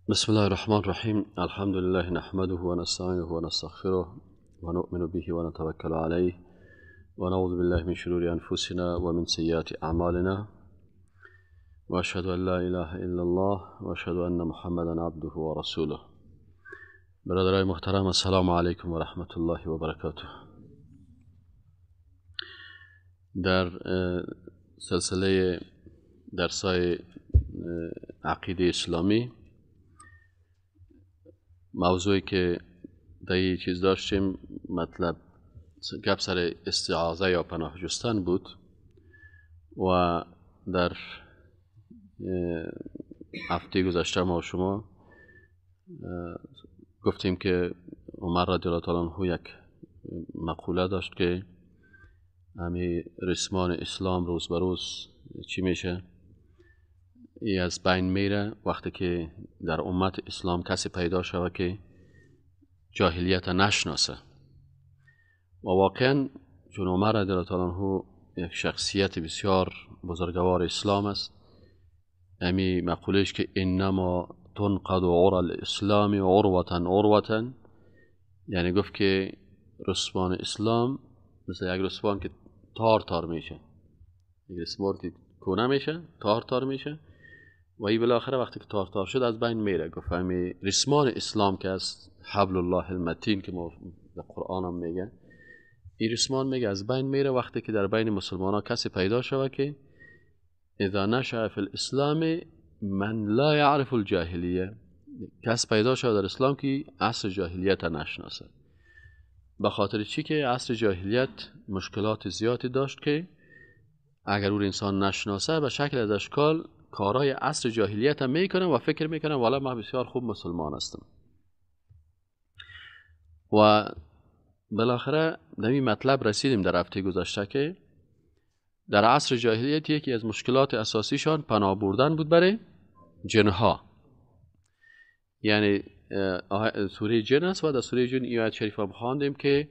بسم الله الرحمن الرحیم. الحمد لله نحمده ونستعینه ونستغفره ونؤمن به ونتوکل علیه ونعوذ بالله من شرور انفسنا ومن سیئات اعمالنا واشهد ان لا اله الا الله واشهد ان محمدا عبده ورسوله. برادرای محترم، السلام علیکم و رحمت الله و برکاته. در سلسله درسای عقیده اسلامی، موضوعی که در این چیز داشتیم، مطلب گپ سر استعاذه یا پناه جستن بود و در هفته گذشته ما شما گفتیم که عمر رضی الله تعالی عنه یک مقوله داشت که همی رسمان اسلام روز به روز چی میشه؟ ای از بین میره وقتی که در امت اسلام کسی پیدا شود که جاهلیت نشناسه. و واقعا چون عمر رضی الله تعالی عنه یک شخصیت بسیار بزرگوار اسلام است، همی مقولهش که انما تنقض عرى الاسلام عروة عروة، یعنی گفت که رسمان اسلام مثل یک رسمان که تار تار میشه، یک رسمان که کونه میشه، تار تار میشه و ای بالاخره وقتی که تار تار شد از بین میره. گفت همی رسمان اسلام که از حبل الله المتین که ما در قرآن هم میگه، این رسمان میگه از بین میره وقتی که در بین مسلمان ها کسی پیدا شود که اذا نشأ فی الاسلام من لا یعرف الجاهلیه، کس پیدا شود در اسلام که عصر جاهلیت نشناسه. به خاطر چی که عصر جاهلیت مشکلات زیادی داشت که اگر اون انسان نشناسه به شکل از اشکال کارهای عصر جاهلیت هم میکنه و فکر میکنه والا من بسیار خوب مسلمان هستم. و بالاخره در این مطلب رسیدیم در هفته گذشته که در عصر جاهلیت یکی از مشکلات اساسیشان پناه بردن بود برای جنها، یعنی سوره جن است و در سوره جن آیت شریف هم خواندیم که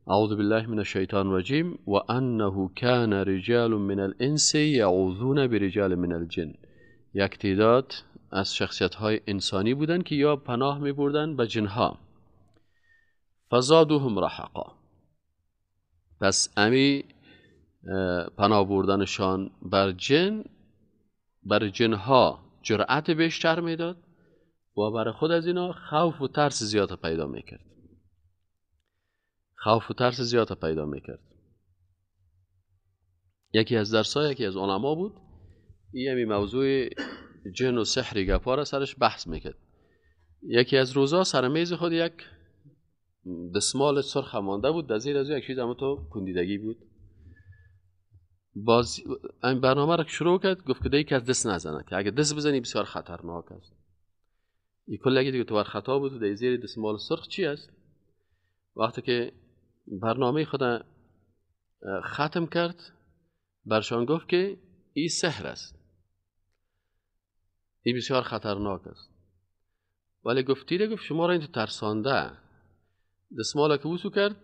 اعوذ بالله من الشیطان الرجیم و انه کان رجال من الانس یعوذون برجال من الجن. یک تعداد از شخصیت های انسانی بودند که یا پناه می بردن به جنها. فزادوهم رهقا. پس امی پناه بردنشان بر جن، بر جنها جرأت بیشتر میداد و برای خود از اینا خوف و ترس زیاد پیدا میکرد. خوف و ترس زیاد پیدا میکرد. یکی از درسای یکی از علما بود، این همی موضوع جن و سحر گپا را سرش بحث میکرد. یکی از روزا سر میز خود یک دستمال سرخ مانده بود، در زیر از یک چیز هم تو کندیدگی بود. باز این برنامه را شروع کرد، گفت که دیگه از دست نزنه، که اگه دست بزنی بسیار خطرناک است. این کل دیگه تو بر خطا بود. در زیر دستمال سرخ چی است؟ وقتی که برنامه خود ختم کرد، برشان گفت که این سحر است، این بسیار خطرناک است. ولی گفت گفت شما را این تو ترسانده. دستمال که وسو کرد،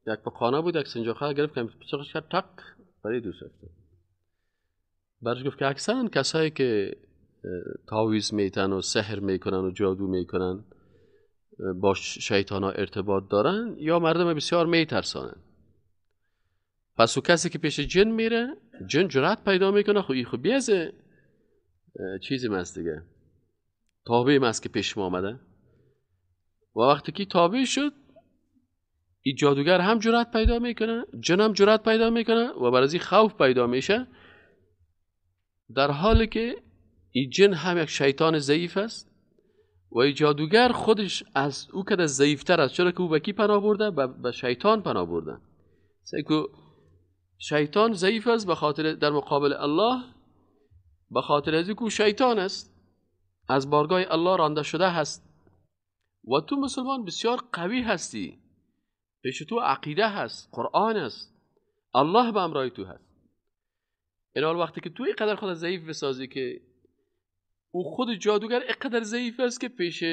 یک پخانه بود، یک سنجاخه گرفت که پچقش کرد، تق برای دوست افتاد. برش گفت که اکثرا کسایی که تعویذ میتن و سحر میکنن و جادو میکنن، با شیطان ها ارتباط دارن یا مردم بسیار میترسانن. پس او کسی که پیش جن میره، جن جرأت پیدا میکنه، خب این خب بیز چیزی ماست دیگه، تابع ماست که پیش ما آمده. و وقتی که تابع شد، این جادوگر هم جرأت پیدا میکنه، جن هم جرأت پیدا میکنه و بر از این خوف پیدا میشه، در حالی که این جن هم یک شیطان ضعیف است و این جادوگر خودش از او که ضعیفتر است. چرا که او به کی پناه برده؟ به شیطان پناه برده. شیطان ضعیف است به خاطر در مقابل الله، به خاطر از اینکه شیطان است، از بارگاه الله رانده شده هست. و تو مسلمان بسیار قوی هستی، پیش تو عقیده هست، قرآن است، الله به همراه تو هست. این حال وقتی که تو اینقدر خود ضعیف بسازی که او خود جادوگر اینقدر ضعیف است که پیش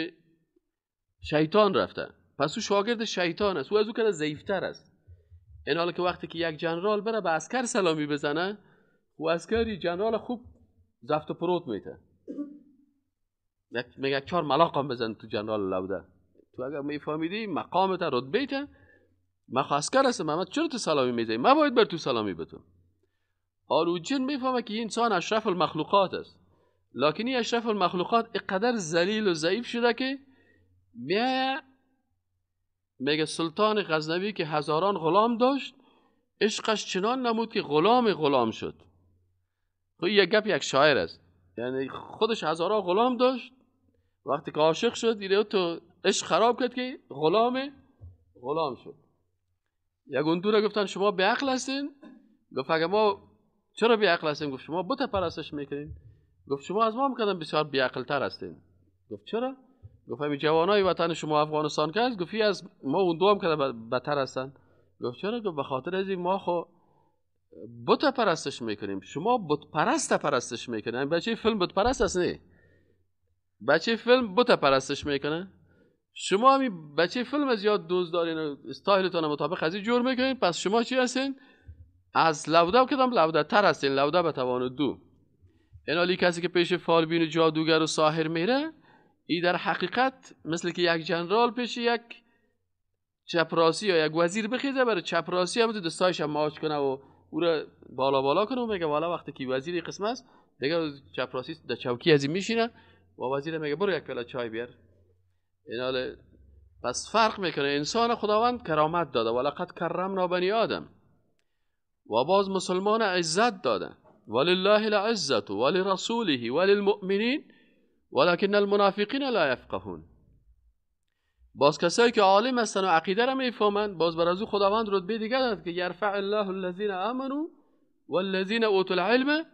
شیطان رفته، پس او شاگرد شیطان است، او از او که ضعیفتر است. این حال که وقتی که یک جنرال بره به عسکر سلامی بزنه، او عسکری جنرال خوب زفت و پروت میته. میگه 4 ملاقم بزن تو جنرال لوده. تو اگر میفهمیدی مقامت رتبه ته، من خو عسکر هستم، من چرا تو سلامی میزنی؟ من باید بر تو سلامی بتم. آلو جن میفهمه که این انسان اشرف المخلوقات است، لکن این اشرف المخلوقات اقدر ذلیل و ضعیف شده که میگه سلطان غزنوی که هزاران غلام داشت، عشقش چنان نمود که غلام غلام شد. خب یک گپ یک شاعر است، یعنی خودش هزاران غلام داشت، وقتی که عاشق شد دیگه تو عشق خراب کرد که غلام غلام شد. یک اون دو گفتن شما بی عقل هستین؟ گفت اگه ما چرا بی عقل هستیم؟ گفت شما بت پرستش میکنین. گفت شما از ما میکردن بسیار بی عقل تر هستین. گفت چرا؟ گفت همین جوانای وطن شما افغانستان که هست، گفت از ما اون دو هم که بدتر هستن. گفت چرا؟ گفت به خاطر از این ما خو بت پرستش میکنیم، شما بت پرست پرستش میکنین. بچه فیلم بت پرست است؟ نه، بچه فیلم بت پرستش میکنه. شما همین بچه فیلم از یاد دوست دارین و استایلتون مطابق از این جور میکنین، پس شما چی هستین؟ از لوده کدام لوده تر هستین، لوده به توان دو. این حالی کسی که پیش فالبین و جادوگر و ساحر میره، ای در حقیقت مثل که یک جنرال پیش یک چپراسی یا یک وزیر بخیزه، برای چپراسی هم تو دستایش هم ماچ کنه و او را بالا بالا کنه و میگه والا وقتی که وزیر قسم است دیگه چپراسی در چوکی از این میشینه و وزیر میگه برو یک پیاله چای بیار. این حال پس فرق میکنه. انسان خداوند کرامت داده، ولقد کرمنا بنی آدم، و باز مسلمان عزت داده، ولله العزة ولرسوله وللمؤمنین ولكن المنافقین لا یفقهون. باز کسایی که عالم هستن و عقیده را میفهمند، باز بر از او خداوند رتبه دیگه داد که یرفع الله الذین آمنوا والذین اوتوا العلم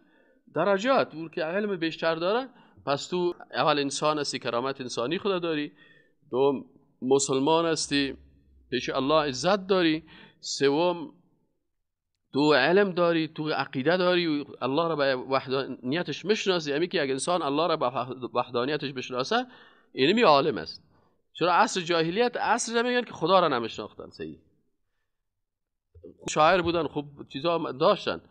درجات. او که علم بیشتر داره، پس تو اول انسان هستی، کرامت انسانی خدا داری، دوم مسلمان هستی، پیش الله عزت داری، سوم تو علم داری، تو عقیده داری، الله را به وحدانیتش میشناسی. یعنی که اگه انسان الله را به وحدانیتش بشناسه، اینمی عالم است. چرا عصر جاهلیت عصر میگن که خدا را نمیشناختن، صحیح شاعر بودن، خوب چیزا داشتن،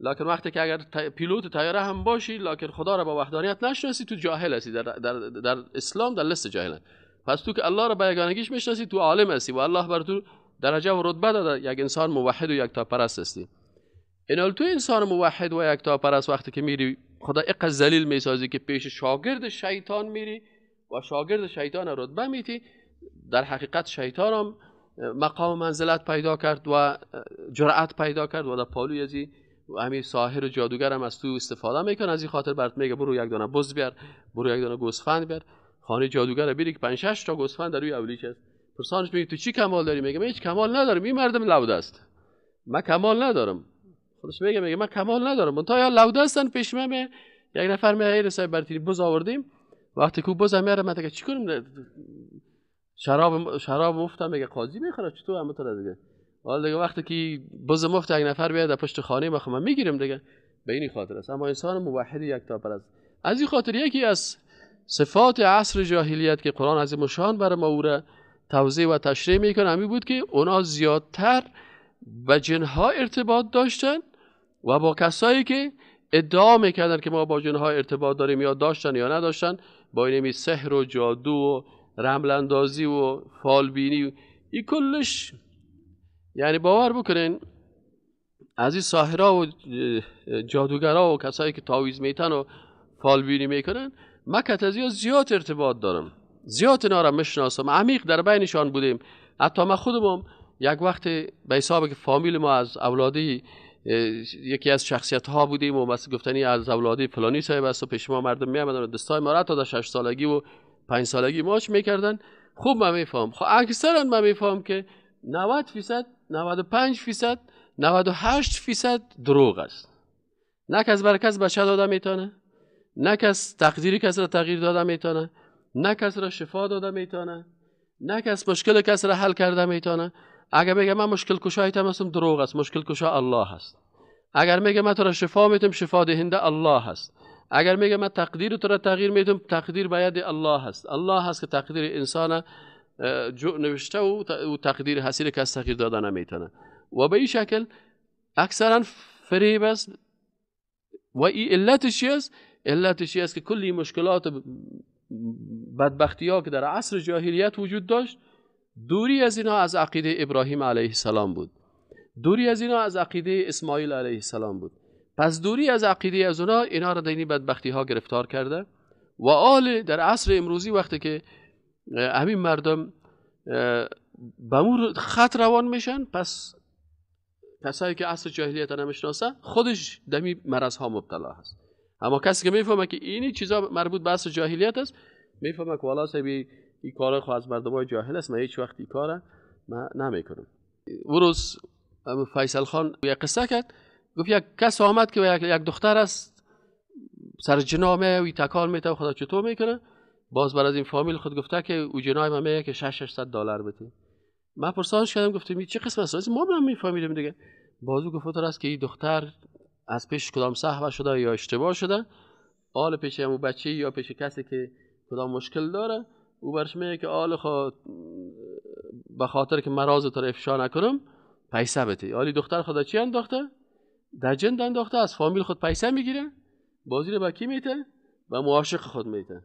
لکن وقتی که اگر پیلوت طیاره هم باشی لکن خدا را به وحدانیت نشناسی، تو جاهل هستی. در, در, در اسلام در لست جاهلن. پس تو که الله را به یگانگیش میشناسی، تو عالم هستی و الله بر تو درجه و رتبه داده، یک انسان موحد و یکتاپرست هستی. این تو انسان موحد و یکتاپرست وقتی که میری خدا اقدر ذلیل میسازی که پیش شاگرد شیطان میری و شاگرد شیطان رتبه میتی، در حقیقت شیطان هم مقام منزلت پیدا کرد و جرأت پیدا کرد و در پالوی ازی و همین ساحر و جادوگر هم از تو استفاده میکنه. از این خاطر برات میگه برو یک دانه بز بیار، برو یک دانه گوسفند بیار. خانه جادوگر بیری که 5 6 تا گوسفند در روی اولیش است. پرسانش میگه تو چی کمال داری؟ میگه من هیچ کمال ندارم، این مردم لوده است، من کمال ندارم. خودش میگه من کمال ندارم، منتها یا لوده هستن پیش من. یک نفر میگه ای رسای برتری بز آوردیم، وقتی کو بز میاره من دیگه چی کنم؟ شراب مفتم میگه قاضی میخوره چطور هم تو دیگه. حالا دیگه وقتی که بز مفت یک نفر بیاد در پشت خانه ما، من میگیرم دیگه. به این خاطر است. اما انسان موحد یکتاپرست. از این خاطر یکی از صفات عصر جاهلیت که قرآن از مشان بر ما او را توضیح و تشریح میکنه همین بود که اونا زیادتر به جنها ارتباط داشتن و با کسایی که ادعا میکردن که ما با جنها ارتباط داریم یا داشتن یا نداشتن، با اینمی سحر و جادو و رمل اندازی و فالبینی این کلش، یعنی باور بکنین از این ساحرا و جادوگرا و کسایی که تعویذ میتن و فالبینی میکنن، من کتازی زیاد ارتباط دارم، زیاد اینا را میشناسم، عمیق در بینشان بودیم. حتی من خودم یک وقت به حساب که فامیل ما از اولادی یکی از شخصیت ها بودیم و مثل گفتنی از اولادی فلانی صاحب است و پیش ما مردم می آمدن و دستای ما را تا در 6 سالگی و 5 سالگی ماچ میکردن. خوب من میفهم، خب اکثرا من میفهم که 90%، 95%، 98% دروغ است. نه کس بر کس بچه داده میتونه، نه کس تقدیر کس را تغییر داده میتونه، نه کس را شفا داده میتونه، نه کس مشکل کس را حل کرده میتونه. اگر میگه من مشکل کشایتم هستم، دروغ است. مشکل کشا الله هست. اگر میگه من تو را شفا میتم، شفا دهنده الله هست. اگر میگه من تقدیر تو را تغییر میتم، تقدیر باید الله هست. الله هست که تقدیر انسان نوشته و تقدیر حسیر کس تغییر داده نمیتونه. و به این شکل اکثرا فریب است. و این علتش چی است؟ علتش است که کلی مشکلات بدبختی ها که در عصر جاهلیت وجود داشت، دوری از اینا از عقیده ابراهیم علیه السلام بود، دوری از اینا از عقیده اسماعیل علیه السلام بود. پس دوری از عقیده از اونا اینا را در این بدبختی ها گرفتار کرده. و آل در عصر امروزی وقتی که همین مردم به مور خط روان میشن، پس کسایی که عصر جاهلیت نمیشناسه خودش دمی مرض ها مبتلا هست. اما کسی که میفهمه که اینی چیزا مربوط به عصر جاهلیت است، میفهمه که والا صاحب این کار خو از مردمای جاهل است، من هیچ وقت این کار من نمیکنم. اون روز فیصل خان یک قصه کرد، گفت یک کس آمد که یک دختر است سر جنامه و تکان میته، خدا چطور میکنه. باز بر از این فامیل خود گفته که او جنای من میگه که 600 دلار بده. من پرسانش کردم، گفتم چه قسم است، ما هم میفهمیدیم دیگه. بازو گفت است که این دختر از پیش کدام سهوه شده یا اشتباه شده، آل پیش همون بچه یا پیش کسی که کدام مشکل داره، او برش میگه که آل خود به خاطر که مراز تو افشا نکنم پیسه بده. آلی دختر خدا چی انداخته؟ در جند انداخته، از فامیل خود پیسه میگیره، بازی رو به کی میته؟ به معاشق خود میته.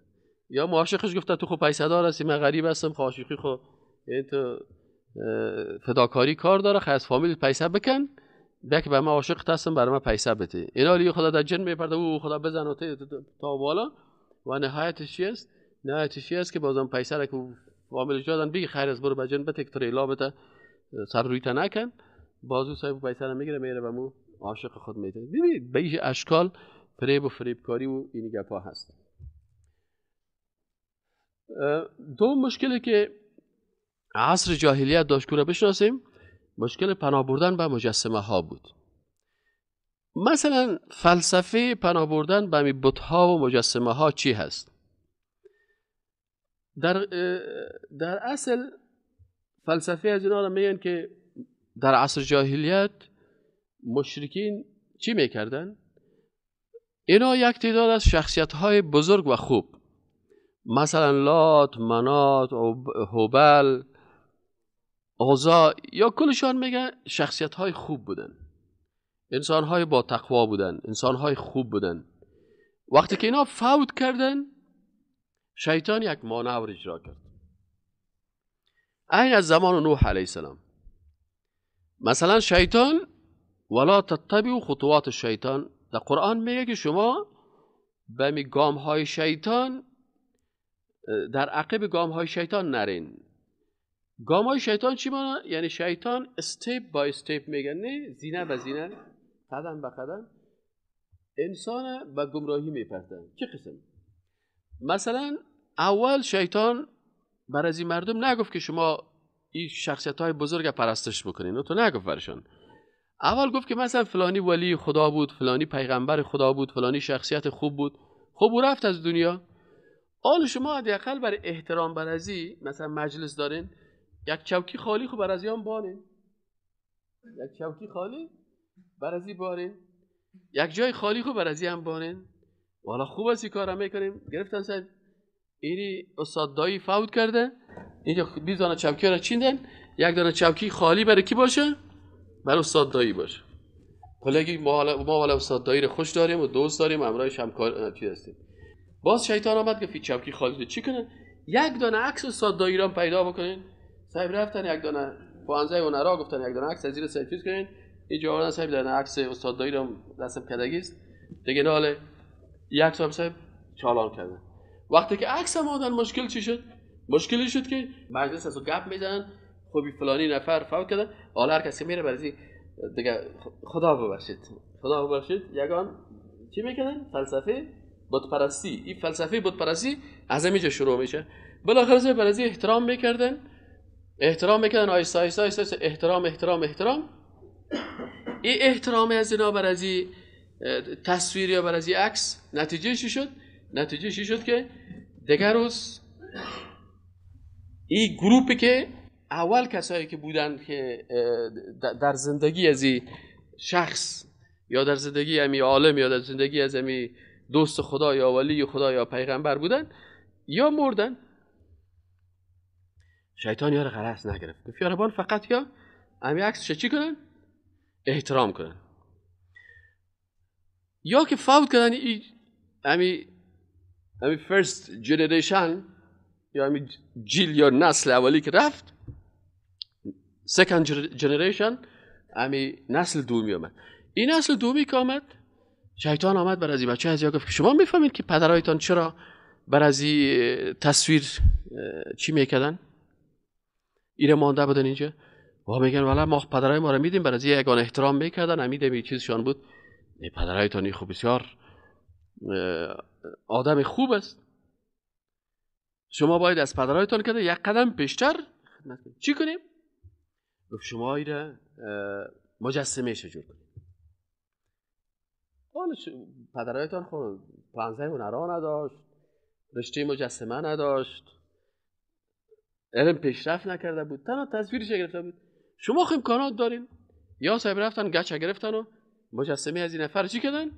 یا معاشقش گفته تو خو پیسه دار هستی، من غریب هستم، خو عاشقی خو این تو فداکاری کار داره، خو از فامیل پیسه بکن بک به من عاشق هستم برای من پیسه بده. اینا لیه خدا در جن میپرده، او خدا بزن و تا بالا. و نهایتش چی است؟ نهایتش چی است که بازم پیسه را که فامیلش دادن بگی خیر از برو به جن بده که تو ریلا بده سر روی تا نکن، بازو صاحب پیسه را میگیره میره به مو عاشق خود میده. ببینید به این اشکال فریب و فریبکاری و این گپا هست. دو مشکلی که عصر جاهلیت داشت که بشناسیم، مشکل پناه بردن به مجسمه ها بود. مثلا فلسفه پناه بردن به بت ها و مجسمه ها چی هست؟ در اصل فلسفه از اینا را میگن که در عصر جاهلیت مشرکین چی میکردن؟ اینا یک تعداد از شخصیت های بزرگ و خوب، مثلا لات، منات، هبل، عزی، یا کلشان میگن شخصیت های خوب بودن، انسان های با تقوا بودن، انسان های خوب بودن. وقتی که اینا فوت کردن، شیطان یک مانور اجرا کرد. این از زمان نوح علیه السلام مثلا شیطان، ولا تتبعوا خطوات الشیطان، در قرآن میگه که شما به گام های شیطان، در عقب گام های شیطان نرین. گام های شیطان چی مانا؟ یعنی شیطان step by step میگن، نه زینه به زینه، قدم به قدم انسان به گمراهی میپردن. چه قسم؟ مثلا اول شیطان بر از این مردم نگفت که شما این شخصیت های بزرگ پرستش بکنین، تو نگفت برشان. اول گفت که مثلا فلانی ولی خدا بود، فلانی پیغمبر خدا بود، فلانی شخصیت خوب بود، خب او رفت از دنیا. حال شما حداقل برای احترام برازی مثلا مجلس دارین، یک چوکی خالی خب برازی هم بانین، یک چوکی خالی برازی بارین، یک جای خالی خب برازی هم بانین. والا خوب است این کارا میکنیم. گرفتن صاحب اینی استاد دایی فوت کرده، اینجا 20 دانه چوکی را چیندن، یک دانه چوکی خالی برای کی باشه؟ برای استاد دایی باشه. کلگی ما حالا استاد دایی رو خوش داریم و دوست داریم، همراهش همکار چی هستیم. باز شیطان آمد که چوکی خالی رو چی کنه؟ یک دانه عکس استاد دایی را پیدا بکنین. صاحب رفتن یک دانه پانزه هنرا گفتن یک دانه عکس از زیر صاحب چیز کنین. اینجا آوردن صاحب دانه عکس استاد دایی را رسم کردگی است. دیگه ناله یک صاحب چالان کردن. وقتی که عکس هم آدن مشکل چی شد؟ مشکلی شد که مجلس از گپ میزنن، خوبی فلانی نفر فوت کردن، حالا هر کسی میره برزی دیگه خدا ببخشید، خدا ببخشید، یگان چی میکنن؟ فلسفه بت پرستی. این فلسفه بت پرستی از همینجا شروع میشه. بالاخره برزی احترام میکردن، احترام میکردن، آیسته آیسته آیسته احترام احترام احترام. این احترام از اینا برزی تصویر یا برزی عکس نتیجه چی شد؟ نتیجه چی شد که دیگر روز این گروپی که اول کسایی که بودن که در زندگی از این شخص یا در زندگی امی عالم یا در زندگی از امی دوست خدا یا ولی خدا یا پیغمبر بودن یا مردن، شیطان یار غرض نگرفت. گفت یاربان فقط یا امی عکسش چی کنن؟ احترام کنن. یا که فوت کردن امی همین first generation یا همین جیل یا نسل اولی که رفت، second generation همین نسل دومی آمد. این نسل دومی که آمد، شیطان آمد بر از این بچه از یا گفت که شما میفهمید که پدرایتان چرا بر از این تصویر چی میکردن؟ ایره مانده بودن اینجا و میگن والا ما پدرای ما رو میدیم بر از یگان احترام میکردن، همین چیزشان بود. پدرایتان خوب بسیار آدم خوب است، شما باید از پدرایتان کرده یک قدم پیشتر خدمت کنید. چی کنیم؟ گفت شما ایره مجسمه جور کنید. حالا پدرایتان خود پانزه هنرها نداشت، رشته مجسمه نداشت، علم پیشرفت نکرده بود، تنها تصویرش گرفته بود. شما خو امکانات دارین. یا صاحب رفتن گچ گرفتن و مجسمه از این نفر چی کردن؟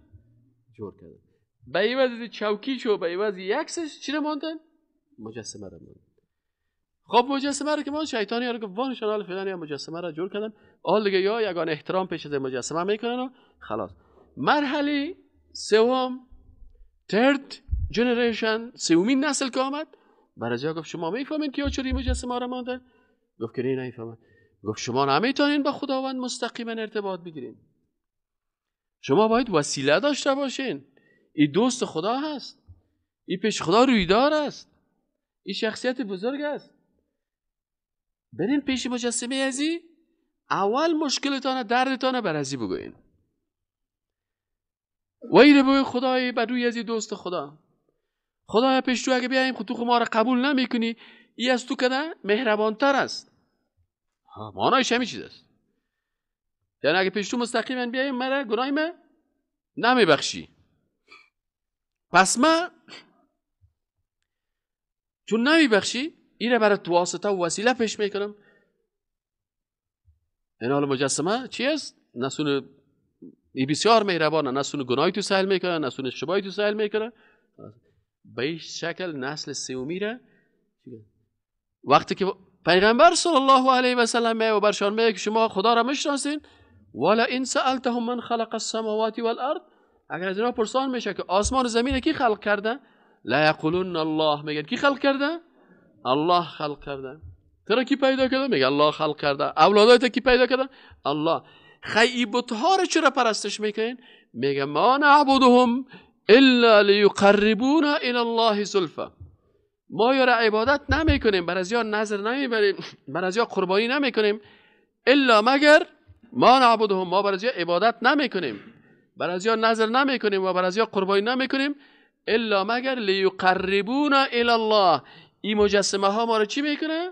جور کردن. به عوض چوکیشو به عوض یکسش چی رو ماندن؟ مجسمه رو ماندن. خب مجسمه رو که ما شیطانی رو گفت وانشان حال فلان یا مجسمه رو جور کردن. حال دیگه یا یگان احترام پیش از مجسمه میکنن و خلاص. مرحله سوم، third generation، سومین نسل که آمد، برای گفت شما میفهمین که یا چرا این مجسمه رو ماندن؟ گفت که نه نمیفهمم. گفت شما نمیتونین با خداوند مستقیما ارتباط بگیرین، شما باید وسیله داشته باشین. این دوست خدا هست، این پیش خدا رویدار است، این شخصیت بزرگ است. برین پیش مجسمه ازی، اول مشکلتان دردتان بر ازی بگوین و ایره بگوین خدای بر روی ازی دوست خدا، خدای پیش تو اگه بیاییم خود تو ما را قبول نمیکنی، ای از تو کده مهربانتر است. معنایش همین چیز است. یعنی اگه پیش تو مستقیما بیاییم مرا گناه ما نمیبخشی، پس ما چون نمیبخشی اینه برای تو واسطه و وسیله پیش میکنم. این حال مجسمه چی است؟ نسون ای بسیار مهربانه، نسون گناهی تو سهل میکنه، نسون اشتباهی تو سهل میکنه. به این شکل نسل سومی را وقتی که پیغمبر صلی الله علیه و سلم و برشان میگه که شما خدا را میشناسین، ولا ان سالتهم من خلق السماوات والارض، اگر از اینا پرسان میشه که آسمان و زمین کی خلق کرده، لا یقولون الله، میگن کی خلق کرده؟ الله خلق کرده. تو را کی پیدا کرده؟ میگه الله خلق کرده. اولادایت کی پیدا کرده؟ الله. خی بت‌ها رو چرا پرستش میکنین؟ میگه ما نعبدهم الا لیقربونا الی الله زلفا. ما یارا عبادت نمیکنیم، بر از یا نذر نمیبریم، بر از یا قربانی نمیکنیم، الا مگر ما نعبدهم، ما بر از یا عبادت نمیکنیم، بر از یا نذر نمیکنیم و بر از یا قربانی نمیکنیم، الا مگر لیقربونا الی الله. این مجسمه ها ما رو چی میکنه؟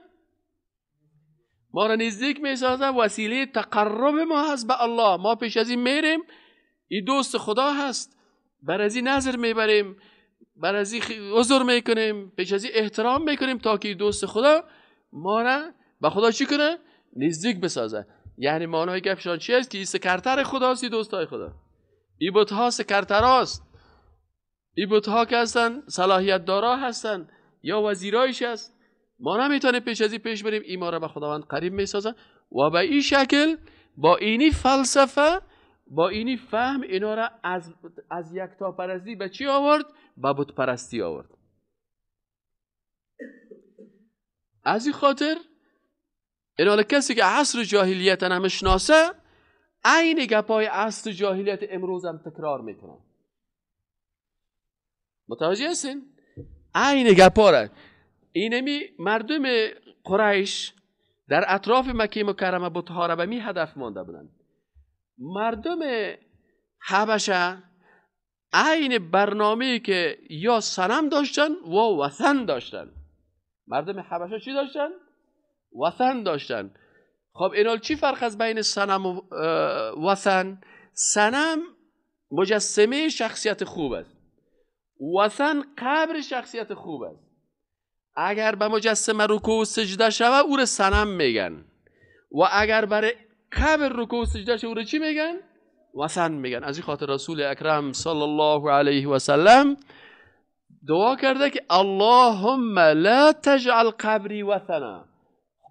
ما رو نزدیک میسازه، وسیله تقرب ما هست به الله. ما پیش از این میریم، این دوست خدا هست، بر از این نذر میبریم، بر از این عذر میکنیم، پیش از این احترام میکنیم تا که دوست خدا ما را به خدا چی کنه؟ نزدیک بسازه. یعنی معنای گپشان چی است؟ که این سکرتر خداست، این دوستای خدا، این بت‌ها سکرتراست، این بت‌ها که هستن صلاحیت دارا هستن یا وزیرایش هست. ما نمیتونیم پیش از این پیش بریم، این ما را به خداوند قریب میسازه و به این شکل با اینی فلسفه، با اینی فهم، اینا را از یکتاپرستی به چی آورد؟ به بت پرستی آورد. از این خاطر اینا کسی که عصر جاهلیت نمیشناسه، عین گپای عصر جاهلیت امروز هم تکرار میکنن. متوجه هستین؟ عین گپا را اینمی مردم قریش در اطراف مکه مکرمه بت‌ها را به می هدف مانده بودند. مردم حبشه عین برنامه‌ای که یا صنم داشتن و وثن داشتن. مردم حبشه چی داشتن؟ وثن داشتن. خب اینال چی فرق از بین صنم و وثن؟ صنم مجسمه شخصیت خوب است، وثن قبر شخصیت خوب است. اگر به مجسمه رکوع و سجده شوه او را صنم میگن، و اگر برای قبر رکوع و سجده شوه او را چی میگن؟ وثن میگن. از این خاطر رسول اکرم صلی الله علیه و سلم دعا کرده که اللهم لا تجعل قبری وثنا،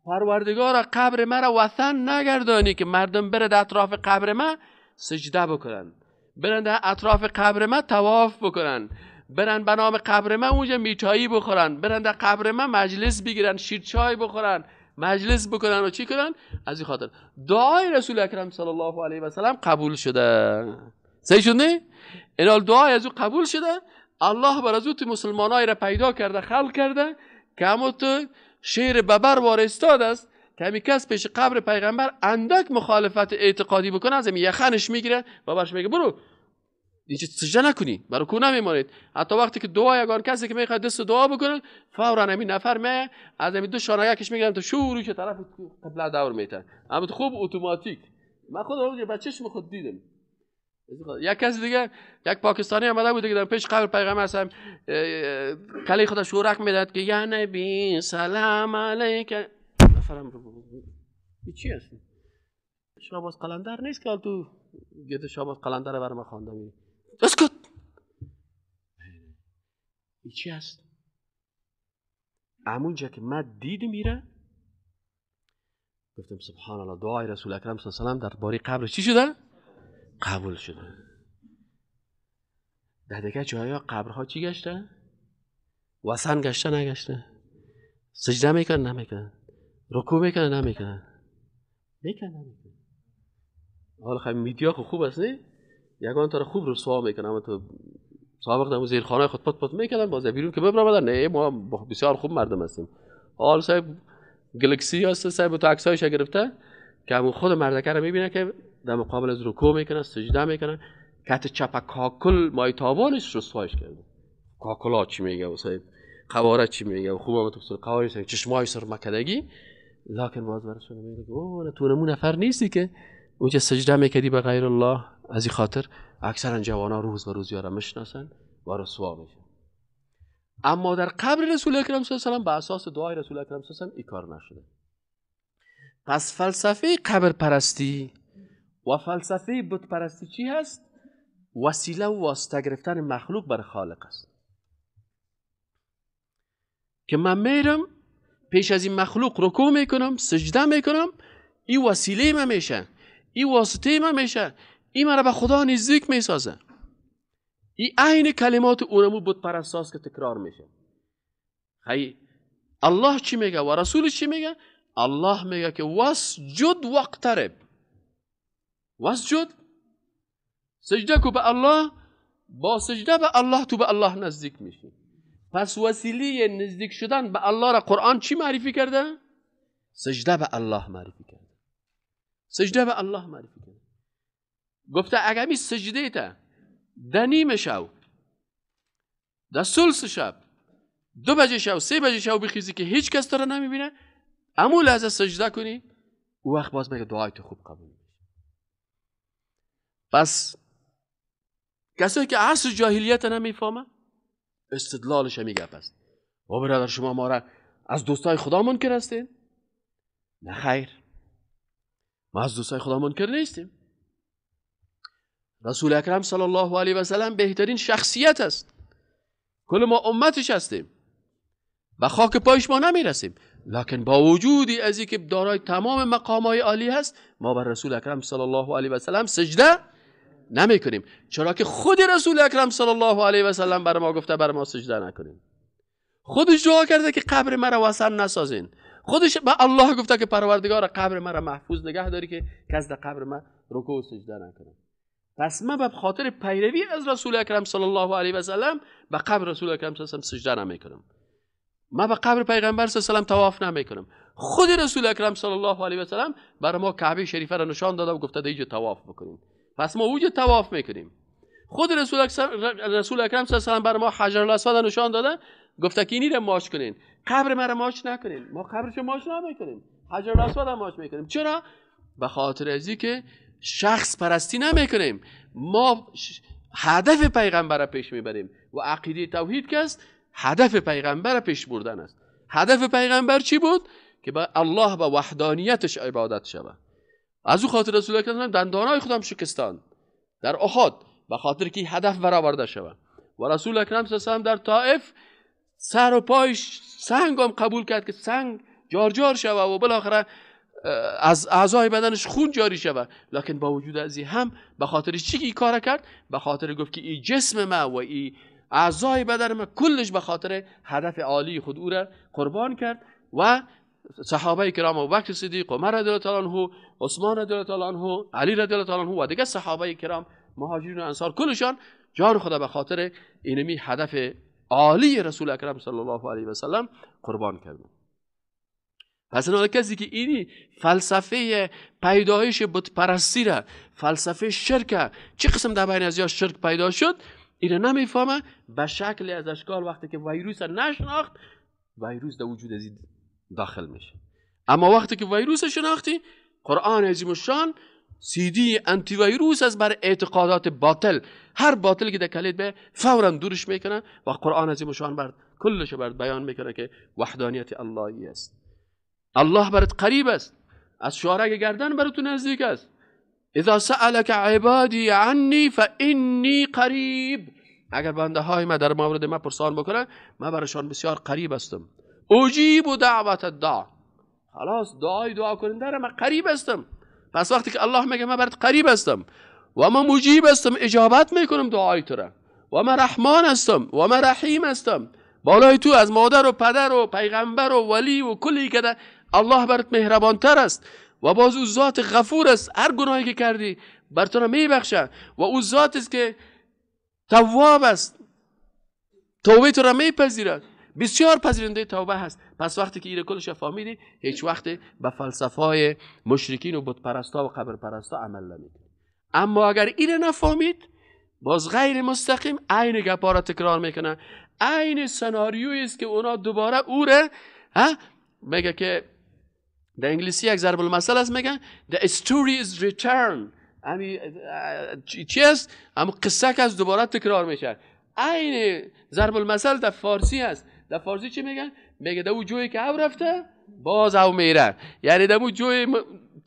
پروردگارا قبر مرا وثن نگردانی که مردم بره در اطراف قبر ما سجده بکنن، برن در اطراف قبر ما طواف بکنن، برن به نام قبر من اونجا میتایی بخورن، برن در قبر من مجلس بگیرن، شیر چای بخورن، مجلس بکنن و چی کنن. از این خاطر دعای رسول اکرم صلی الله علیه و سلم قبول شده. صحیح شد نه؟ اینال دعای از او قبول شده. الله بر از او تو مسلمانای را پیدا کرده، خلق کرده که همو تو شیر ببر وار استاد است که همی کس پیش قبر پیغمبر اندک مخالفت اعتقادی بکنه، از همی یخنش میگیره و برش میگه برو دیگه سجده نکنی، برو کو نمیمانید. حتی وقتی که دعا یگان کسی که میخواد دست دعا بکنه، فورا همین نفر می از همین دو شانگکش میگیرم تو شروع که طرف قبله دور میته. اما خوب اتوماتیک. من خود اونجا با چشم خود دیدم. یک کس دیگه، یک پاکستانی آمده بود که در پیش قبر پیغمبر هستم کلی خودش شورک میداد که یا نبی سلام علیک. نفرم رو چی هست؟ شاباز قلندر نیست که تو گرد شاباز قلندر بر ما خوانده می. اسکت. این چی هست؟ همونجا که من دیدم میره گفتم سبحان الله، دعای رسول اکرم صلی الله علیه و سلم در باره قبر چی شده؟ قبول شده. در دیگه جایا قبرها چی گشته؟ وسن گشته نگشته؟ سجده میکنن نمیکنن؟ رکوع میکنن نمیکنن؟ میکنن نمیکنن؟ حالا خیلی میدیا خوب است نه؟ یگان تا خوب رسوا میکنن، اما تو سابق در زیرخانه خود پت پت میکردن، باز بیرون که ببرامدن نه ما بسیار خوب مردم هستیم. حال صاحب گلکسی هست، صاحب تو عکسایش گرفته که همون خود مردکه رو میبینه که در مقابل از رکوع میکنه، سجده میکنه، کت چپ کاکل مای تاوانش رسوایش کرده. کاکلا چی میگه و صاحب قواره چی میگه و خوب هم تو قواره چشمای سر مکدگی، لکن باز برشون میگه اوه تو نمون نفر نیستی که اونجا سجده میکردی به غیر الله. از این خاطر اکثرا جوانا روز و روز یارا میشناسن و رسوا میشن. اما در قبر رسول اکرم صلی الله علیه و سلم به اساس دعای رسول اکرم صلی الله علیه و سلم این کار نشده. پس فلسفه قبر پرستی و فلسفه بت پرستی چی هست؟ وسیله و واسطه گرفتن مخلوق بر خالق است. که من میرم پیش از این مخلوق رکوع میکنم، سجده میکنم، این وسیله من میشه، این واسطه من میشه، این مرا به خدا نزدیک میسازه. این عین کلمات اونمو بت پرستاست که تکرار میشه. خیلی الله چی میگه و رسول چی میگه؟ الله میگه که واسجد واقترب. واسجد، سجده کو به الله، با سجده به الله تو به الله نزدیک میشی. پس وسیله نزدیک شدن به الله را قرآن چی معرفی کرده؟ سجده به الله معرفی کرده. سجده به الله معرفی کرده. گفته اگر می سجده تا ده نیم شو، ده ثلث شب، 2 بجه شو، 3 بجه شو بخیزی که هیچ کس تو را نمیبینه، امو لحظه سجده کنی، او وقت باز میگه دعای تو خوب قبول میشه. پس کسایی که عصر جاهلیت نمیفهمه استدلالش میگه پس و برادر شما ما را از دوستای خدا منکر هستین؟ نه خیر، ما از دوستای خدا منکر نیستیم. رسول اکرم صلی الله علیه و سلم بهترین شخصیت است، کل ما امتش هستیم، به خاک پایش ما نمیرسیم، لکن با وجودی از اینکه دارای تمام مقامهای عالی هست، ما بر رسول اکرم صلی الله علیه و سلم سجده نمی کنیم، چرا که خود رسول اکرم صلی الله علیه و سلم بر ما گفته بر ما سجده نکنیم. خودش دعا کرده که قبر مرا وثن نسازین. خودش به الله گفته که پروردگار قبر مرا محفوظ نگه داری که کس در قبر من رکوع و سجده نکنه. پس من به خاطر پیروی از رسول اکرم صلی الله علیه و سلم به قبر رسول اکرم صلی الله علیه و سلم سجده نمی کنم. من به قبر پیغمبر صلی الله علیه و سلم طواف نمی کنم. خود رسول اکرم صلی الله علیه و سلم برای ما کعبه شریفه را نشان داده و گفته دیگه طواف بکنیم. پس ما اوج طواف میکنیم. خود رسول اکرم صلی الله علیه و سلم بر ما حجر الاسود نشان داده، گفته که اینی را ماچ کنین، قبر مرا ماچ نکنین. ما قبرش ماچ نمیکنیم، حجر الاسود هم ماچ میکنیم. چرا؟ به خاطر از اینکه شخص پرستی نمیکنیم، ما هدف پیغمبر را پیش میبریم و عقیده توحید که است هدف پیغمبر را پیش بردن است. هدف پیغمبر چی بود؟ که به الله به وحدانیتش عبادت شود. از او خاطر رسول اکرم دندانای خودم شکستان در احد به خاطر که هدف برآورده شود. و رسول اکرم صلی الله علیه و در طائف سر و پایش سنگ هم قبول کرد که سنگ جار جار شود و بالاخره از اعضای بدنش خون جاری شود، لکن با وجود از این هم به خاطر چی که این کار کرد؟ به خاطر گفت که این جسم ما و این اعضای بدن ما کلش به خاطر هدف عالی خود او را قربان کرد. و صحابه کرام ابوبکر صدیق، عمر رضی الله تعالی عنه، عثمان رضی الله تعالی عنه، علی رضی الله تعالی عنه و دیگر صحابه کرام، مهاجرین و انصار، کلشان جان خدا به خاطر اینمی هدف عالی رسول اکرم صلی الله علیه و سلم قربان کردن. پس این کسی که اینی فلسفه پیدایش بت پرستی را، فلسفه شرک، چه قسم در بین از یا شرک پیدا شد، اینو نمیفهمه، به شکل از اشکال وقتی که ویروس نشناخت، ویروس در وجود از داخل میشه. اما وقتی که ویروس شناختی، قرآن عظیم الشان سی دی انتی ویروس از بر اعتقادات باطل، هر باطل که در کلید به فورا دورش میکنه و قرآن عظیم الشان بر کلش بر بیان میکنه که وحدانیت اللهی است. الله برات قریب است، از شارک گردن برات نزدیک است. اذا سألك عبادی عنی فانی قریب، اگر بنده های ما در مورد ما پرسان بکنن، من برشان بسیار قریب هستم. اجیب دعوت الداع، خلاص دعای دعا کننده را من قریب هستم. پس وقتی که الله میگه من برات قریب هستم و من مجیب هستم، اجابت میکنم دعای تو را، و من رحمان هستم و من رحیم هستم، بالای تو از مادر و پدر و پیغمبر و ولی و کلی که الله برات مهربانتر است و باز او ذات غفور است، هر گناهی که کردی بر تو میبخشه و او ذات است که تواب است، توبه تو را میپذیرد، بسیار پذیرنده توبه هست. پس وقتی که ایره کلش فهمیدی، هیچ وقت به فلسفه مشرکین و بت پرستا و قبر پرستا عمل نمیکنی. اما اگر ایره نفهمید، باز غیر مستقیم عین گپا را تکرار میکنه، عین سناریویی است که اونا دوباره او را میگه که در انگلیسی یک ضرب المثل است، میگن the story is return، امی چی است؟ اما قصه که از دوباره تکرار میشه. عین ضرب المثل در فارسی است. در فارسی چی میگن؟ میگه در او جویی که او رفته باز او میره. یعنی در او جوی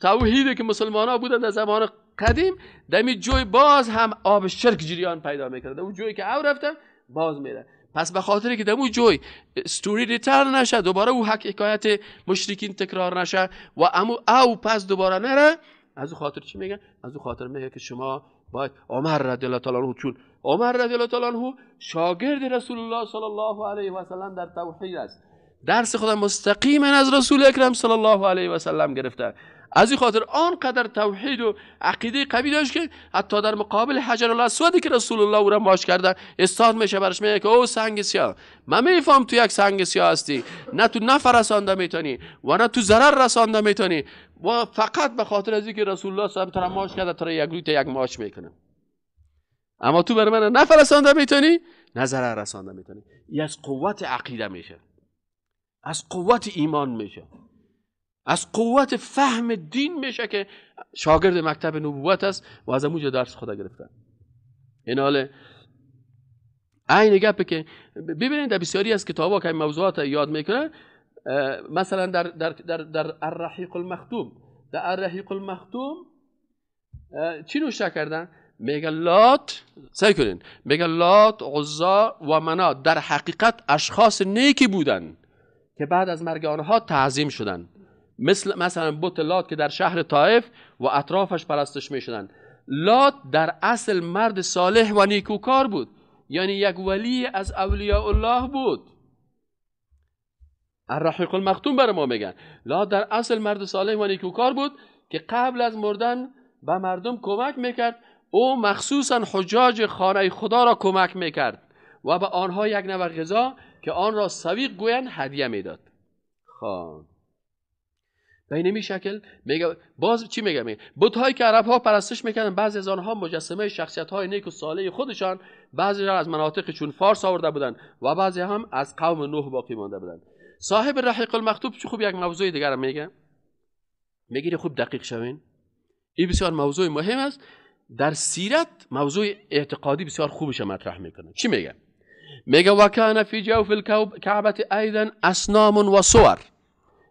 توحیدی که مسلمان ها بودن در زمان قدیم، در می جوی باز هم آب شرک جریان پیدا میکنه. در او جویی که او رفته باز میره. پس به خاطر که در او جوی story return نشه، دوباره او حکایت مشرکین تکرار نشه و امو او پس دوباره نره، از او خاطر چی میگن؟ از او خاطر میگه که شما باید عمر رضی الله تعالی عنه، چون عمر رضی الله تعالی عنه شاگرد رسول الله صلی الله علیه و سلم در توحید است، درس خود مستقیما از رسول اکرم صلی الله علیه و سلم گرفته، از این خاطر آنقدر توحید و عقیده قوی داشت که حتی در مقابل حجر الاسودی که رسول الله او را ماش کرده استاد میشه، برش میگه که او سنگ سیاه، من میفهم تو یک سنگ سیاه هستی، نه تو نفع رسانده میتونی و نه تو ضرر رسانده میتونی، و فقط به خاطر از اینکه رسول الله صلی الله علیه و آله ماش کرده تو را یک روی یک ماش میکنه، اما تو بر من نفع رسانده میتونی نه ضرر رسانده میتونی. این از قوت عقیده میشه، از قوت ایمان میشه، از قوت فهم دین میشه که شاگرد مکتب نبوت است و از اونجا درس خدا گرفته. این حال عین گپه که ببینید در بسیاری از کتابا که این موضوعات یاد میکنه، مثلا در در در در الرحیق المختوم، در الرحیق المختوم چی نوشته کردن؟ میگه لات، سعی کنین، میگه لات، عزا و منات در حقیقت اشخاص نیکی بودن که بعد از مرگ آنها تعظیم شدن، مثلا بت لات که در شهر طائف و اطرافش پرستش می شدن. لات در اصل مرد صالح و نیکوکار بود، یعنی یک ولی از اولیاء الله بود. الرحیق المختوم برای ما میگن لات در اصل مرد صالح و نیکوکار بود که قبل از مردن به مردم کمک میکرد. او مخصوصا حجاج خانه خدا را کمک میکرد و به آنها یک نوع غذا که آن را سویق گویند هدیه میداد. خب به این شکل میگه. باز چی میگه؟ میگه بت‌هایی که عرب‌ها پرستش میکردن بعضی از آنها مجسمه شخصیت‌های نیک و صالح خودشان، بعضی را از مناطق چون فارس آورده بودند و بعضی هم از قوم نوح باقی مانده بودند. صاحب رحیق المختوم چه خوب یک موضوع دیگر میگه، میگه خوب دقیق شوین، این بسیار موضوع مهم است. در سیرت موضوع اعتقادی بسیار خوبش مطرح میکنه. چی میگه؟ میگه وکان فی جوف الکعبه ایضا اصنام و صور.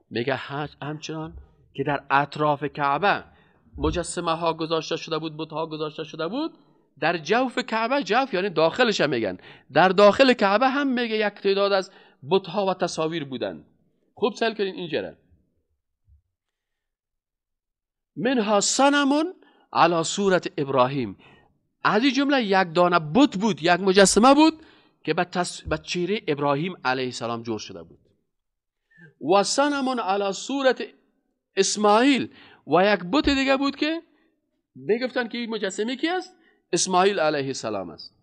میگه همچنان که در اطراف کعبه مجسمه ها گذاشته شده بود، بت ها گذاشته شده بود، در جوف کعبه، جوف یعنی داخلش هم میگن، در داخل کعبه هم میگه یک تعداد از بت ها و تصاویر بودن. خوب سیل کنین اینجا، منها صنم علی صورت ابراهیم. از این جمله یک دانه بت بود، یک مجسمه بود که به چهره ابراهیم علیه السلام جور شده بود. و صنم علی صورت اسماعیل، و یک بت دیگه بود که میگفتن که این مجسمه کی است؟ اسماعیل علیه السلام است.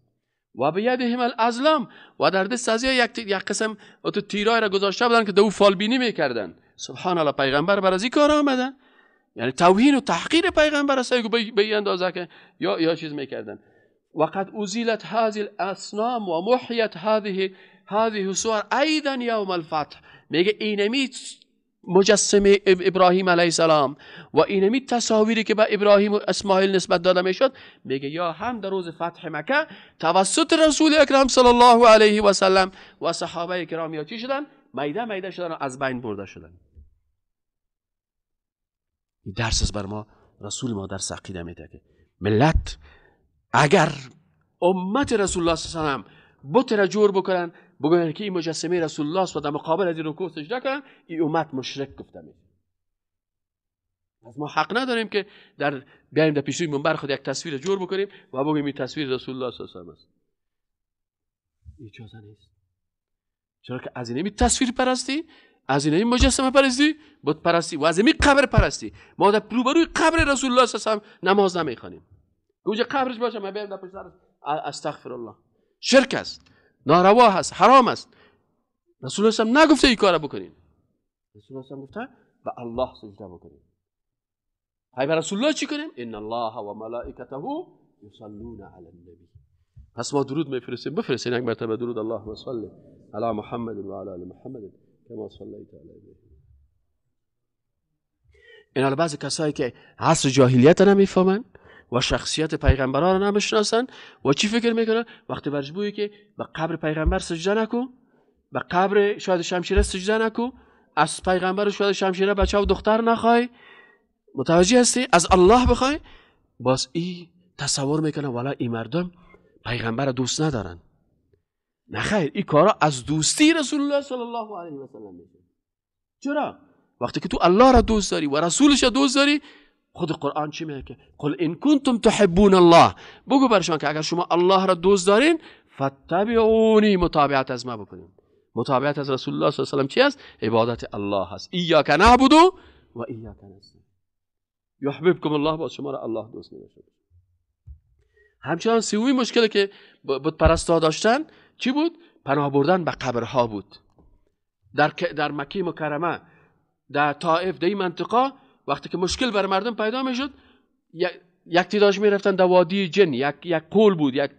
و بیدهم الازلام، و در دست از یک قسم تو تیرای را گذاشته بودن که دو فالبینی میکردن. سبحان الله، پیغمبر بر از این کار آمده، یعنی توهین و تحقیر پیغمبر است به این اندازه که یا چیز میکردن. وقد ازیلت هذه الاصنام و محیت هذه الصور ایضا یوم الفتح. میگه اینمی مجسمه ابراهیم علیه السلام و اینمی تصاویری که به ابراهیم و اسماعیل نسبت داده میشد، میگه یا هم در روز فتح مکه توسط رسول اکرم صلی الله علیه و سلم و صحابه کرام یا چی شدن؟ میده میده شدن و از بین برده شدن. این درس از بر ما رسول ما درس عقیده میده که ملت اگر امت رسول الله صلی الله علیه و سلم بت را جور بکنن، بگوین که این مجسمه رسول الله است و در مقابل از این رکوع سجده کنن، این امت مشرک گفته میشه. از ما حق نداریم که در بیایم در پیش روی منبر خود یک تصویر جور بکنیم و بگوییم این تصویر رسول الله صلی الله علیه و سلم است. اجازه نیست. چرا که از این تصویر پرستی، از این مجسمه پرستی، بت پرستی و از این قبر پرستی. ما در روبروی قبر رسول الله صلی الله علیه و سلم نماز نمیخوانیم. کجا قبرش باشه ما بیایم در پشت سر استغفر الله. شرک است، ناروا هست، حرام است. رسول الله صلی نگفته این کارا بکنین. رسول الله صلی گفته به الله سجده بکنین. های به رسول الله چی کنیم؟ ان الله و ملائکته یصلون علی النبی. پس ما درود میفرستیم، بفرستین یک مرتبه درود. اللهم صل علی محمد و علی آل محمد کما صلیت علی ابراهیم. این حالا بعضی کسایی که عصر جاهلیت نمیفهمن و شخصیت پیغمبران را نمیشناسن و چی فکر میکنن؟ وقتی برش بویی که به قبر پیغمبر سجده نکو، به قبر شاید شمشیره سجده نکو، از پیغمبر شاید شمشیره بچه و دختر نخوای، متوجه هستی؟ از الله بخوای. باز ای تصور میکنه والا این مردم پیغمبر دوست ندارن. نه خیر، این کارا از دوستی رسول الله صلی الله علیه و سلم میشه. چرا؟ وقتی که تو الله را دوست داری و رسولش را دوست داری، خود قرآن چی میگه؟ قل ان کنتم تحبون الله، بگو برشان که اگر شما الله را دوست دارین فتبعونی، متابعت از ما بکنین. متابعت از رسول الله صلی الله علیه و سلم چی است؟ عبادت الله است. ایاک نعبد و ایاک نستعین. یحببکم الله، باز شما را الله دوست می‌داشته. همچنان سومین مشکلی که بت پرست‌ها داشتن چی بود؟ پناه بردن به قبرها بود. در مکه مکرمه، در طائف، در این منطقه وقتی که مشکل بر مردم پیدا میشد، یک تعدادش میرفتن در وادی جن، یک قول بود، یک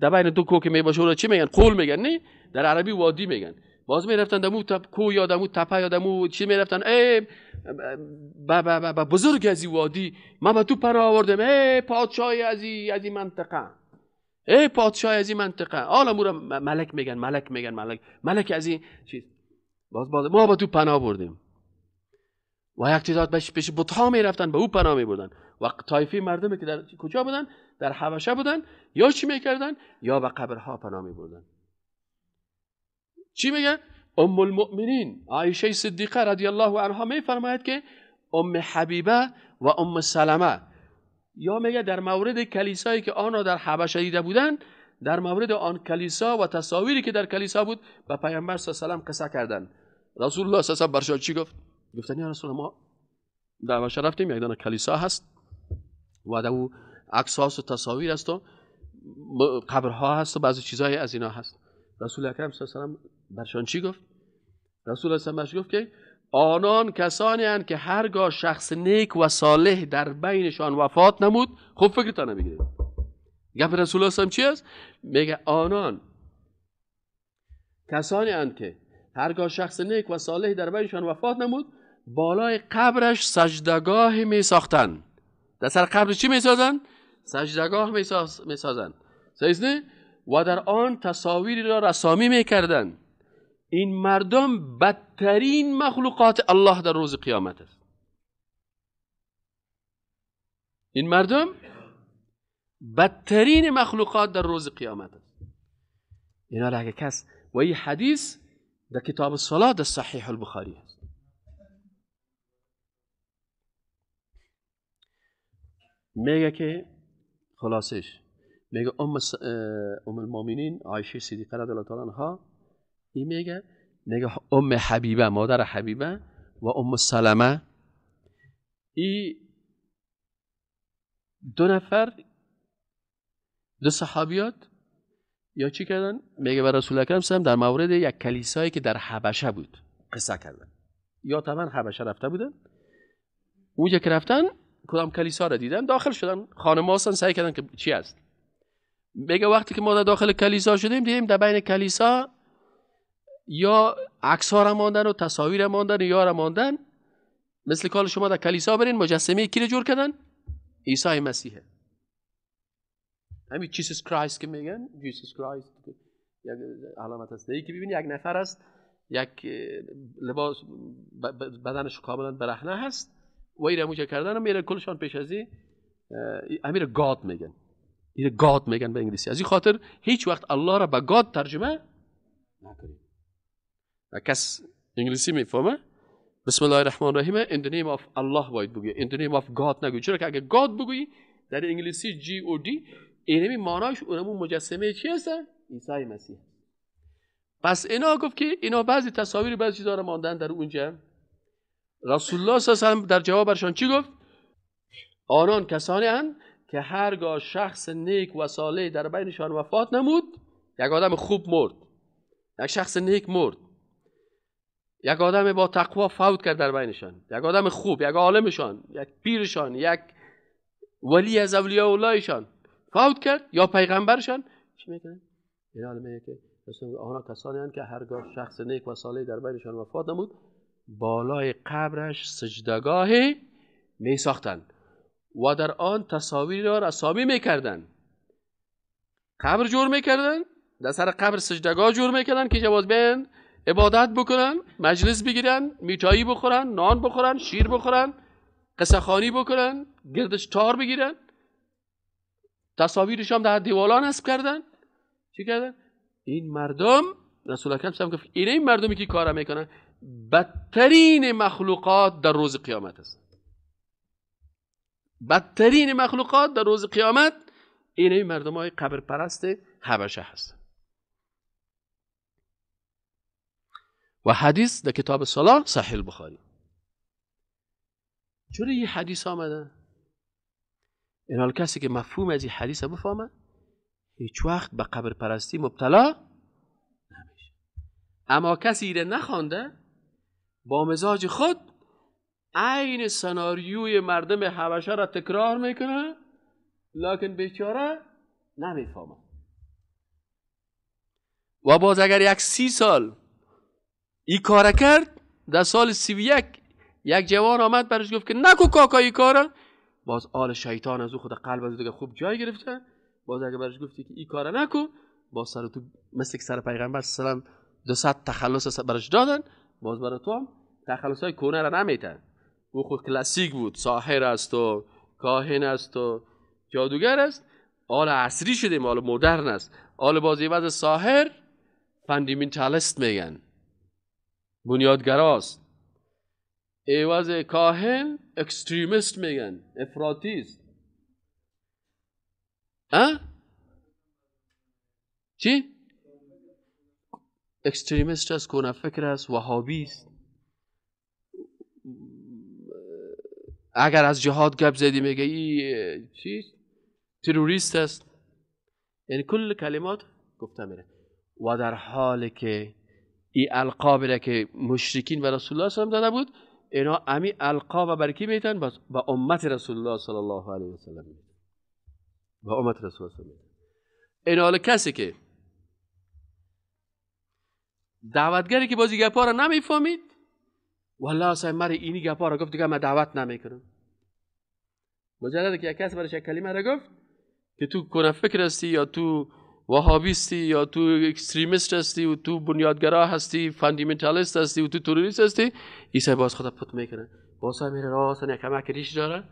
در بین دو کو که میباشه اون چی میگن؟ قول میگن، نه در عربی وادی میگن. باز میرفتن دمو کو یا دمو تپه یا دمو چی میرفتن، ای با با با بزرگ از این وادی ما به تو پناه آوردم، ای پادشاه از این منطقه، ای پادشاه از این منطقه، حالا مو را ملک میگن، ملک میگن، ملک، ملک از این چیز، باز ما به تو پناه آوردیم. و یک تعداد پیش بت‌ها میرفتن، به او پناه میبردن. و طایفه مردمی که در کجا بودن؟ در حبشه بودن، یا چی میکردن؟ یا به قبرها پناه میبردن. چی میگن؟ ام المؤمنین عایشه صدیقه رضی الله عنها میفرماید که ام حبیبه و ام سلمه، یا میگه در مورد کلیسایی که آن را در حبشه دیده بودن، در مورد آن کلیسا و تصاویری که در کلیسا بود به پیامبر صلی الله علیه و سلم قصه کردن. رسول الله صلی الله علیه و سلم برشان چی گفت؟ گفتن یا رسول الله، ما در حبشه رفتیم، یک دانه کلیسا هست و در او عکس‌هاست و تصاویر است و قبرها هست و بعضی چیزهای از اینا هست. رسول اکرم صلی الله علیه و سلم برشان چی گفت؟ رسول الله صلی الله علیه و سلم گفت که آنان کسانی هستند که هرگاه شخص نیک و صالح در بینشان وفات نمود، خوب فکرتان نمیگیرید. گپ رسول الله صلی الله علیه و سلم چی است؟ میگه آنان کسانی هستند که هرگاه شخص نیک و صالح در بینشان وفات نمود، بالای قبرش سجدگاه می ساختن. در سر قبرش چی می سازن؟ سجدگاه می سازن. صحیح؟ و در آن تصاویری را رسامی می کردن. این مردم بدترین مخلوقات الله در روز قیامت است. این مردم بدترین مخلوقات در روز قیامت است. اینا را اگه کس و این حدیث در کتاب الصلاة در صحیح البخاری است. میگه که خلاصش میگه ام المؤمنین عایشه صدیقه رضی الله تعالی عنها، این میگه ام حبیبه، مادر حبیبه و ام سلمه، این دو نفر دو صحابیات یا چی کردن؟ میگه به رسول اکرم صلی در مورد یک کلیسایی که در حبشه بود قصه کردن. یا طبعا حبشه رفته بودن، اونجا که رفتن کدام کلیسا را دیدن، داخل شدن، خانم‌ها هستن، سعی کردن که چی است. میگه وقتی که ما در داخل کلیسا شدیم دیدیم در بین کلیسا یا عکس‌ها را ماندن و تصاویر ماندن یا را ماندن، مثل کال شما در کلیسا برین مجسمه کی رو جور کردن؟ عیسی مسیحه. همین Jesus Christ که میگن، Jesus Christ یک علامت است. یکی ببینید یک نفر است، یک لباس بدنش کاملا برهنه هست و ایره موجه کردن و میره کلشان پیش از این امیر God میگن، ایره God میگن به انگلیسی. از این خاطر هیچ وقت الله را به God ترجمه نکنید. کس انگلیسی میفهمه بسم الله الرحمن الرحیم in the name of الله باید بگویی، in the name of God نگویی. چرا که اگه God بگویی در انگلیسی GOD اینمی معناش اونمون مجسمه چی هست؟ عیسی مسیح. پس اینا گفت که اینا بعضی تصاویر بعضی چیزا رو ماندن در اونجا. رسول الله صلی الله علیه و سلم در جواب برشان چی گفت؟ آنان کسانی هستند که هرگاه شخص نیک و صالح در بینشان وفات نمود، یک آدم خوب مرد، یک شخص نیک مرد، یک آدم با تقوا فوت کرد در بینشان، یک آدم خوب، یک عالمشان، یک پیرشان، یک ولی از اولیاء اللهشان فوت کرد یا پیغمبرشان، چی میکنه؟ این عالمه که آنها کسانی هستند که هرگاه شخص نیک و صالح در بینشان وفات نمود، بالای قبرش سجدگاه می ساختند و در آن تصاویر را رسامی میکردند. قبر جور میکردن، در سر قبر سجدگاه جور میکردن که جواز بیان عبادت بکنن، مجلس بگیرن، میتایی بخورن، نان بخورن، شیر بخورن، قصه خوانی بکنن، گردش تار بگیرن، تصاویرش هم در دیوالان نصب کردن. چی کردن؟ این مردم، رسول اکرم صلی الله علیه و آله گفت این مردمی که کارا میکنن بدترین مخلوقات در روز قیامت است. بدترین مخلوقات در روز قیامت این مردم های قبر پرست حبشه هستند. و حدیث در کتاب صلاح صحیح البخاری. چرا این حدیث آمده؟ این حال کسی که مفهوم از این حدیث بفهمه هیچ وقت به قبر پرستی مبتلا نمیشه. اما کسی ایره نخوانده با مزاج خود عین سناریوی مردم حبشه را تکرار میکنه، لکن بیچاره نمیفهمه. و باز اگر یک 30 سال این کار کرد، در سال 31 یک جوان آمد برش گفت که نکو کاکا این کاره، باز آل شیطان از او خود قلب از او دیگه خوب جای گرفته. باز اگر برش گفتی که این کاره نکو، باز سر تو مثل که سر پیغمبر صلی الله علیه و سلم 200 تخلص برش دادن، باز برای تو هم تخلص های کونه را نمیتن. او خود کلاسیک بود، ساحر است و کاهن است و جادوگر است. آل عصری شدیم، آل مدرن است. آل بازی وضع ساحر fundamentalist میگن، بنیادگراست. عوض کاهن extremist میگن، افراطی است. چی؟ extremist است، کهنه فکر است، وهابی است. اگر از جهاد گپ زدی میگه ای چی؟ تروریست است. یعنی کل کلمات گفته میره. و در حال که ای القاب را که مشرکین و رسول الله صلی الله علیه و داده بود، اینا امی القاب بر کی میتن؟ با امت رسول الله صلی الله علیه و سلم میتن. با امت رسول الله صلی الله علیه و سلم. این حال کسی که دعوتگری که بازی گپا را نمیفهمید، والله اصلا مرا اینی گپا را گفت دیگه من دعوت نمیکنم. مجرد که یک کس برش یک کلمه را گفت که تو کهنه فکر هستی یا تو وهابیستی یا تو extremist هستی و تو بنیادگرا هستی، fundamentalist هستی و تو تروریست هستی، ایسا باز خدا پت میکنه. باز میره راست یک کمک ریش داره،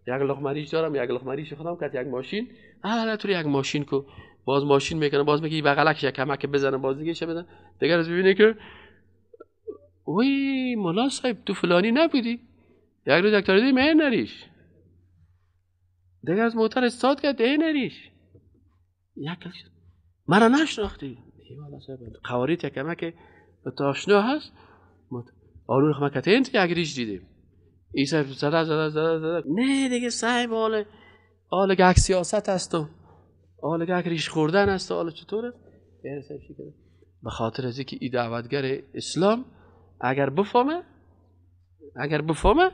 یک لقمه ریش دارم، یک لقمه ریش خودم کرد یک ماشین، نه تو یک ماشین کو، باز ماشین میکنه، باز میگه بغلک یک کمک بزنه، باز دیگه چه بزنه، دیگه از ببینه که وای مولا صاحب تو فلانی نبودی، یک روز یک تاریدی می نریش، دیگه از موتر استاد کرد ای نریش. یک مرا نشناختی؟ قواریت یکمه که به آشنا هست. آرون خب ما کته یک ریش دیدیم. این صاحب زده زده زده زده. نه دیگه صاحب حال یک سیاست است و حال یک ریش خوردن است و حال چطور است؟ یعنی صاحب چی کرده؟ به خاطر از اینکه این دعوتگر اسلام اگر بفهمه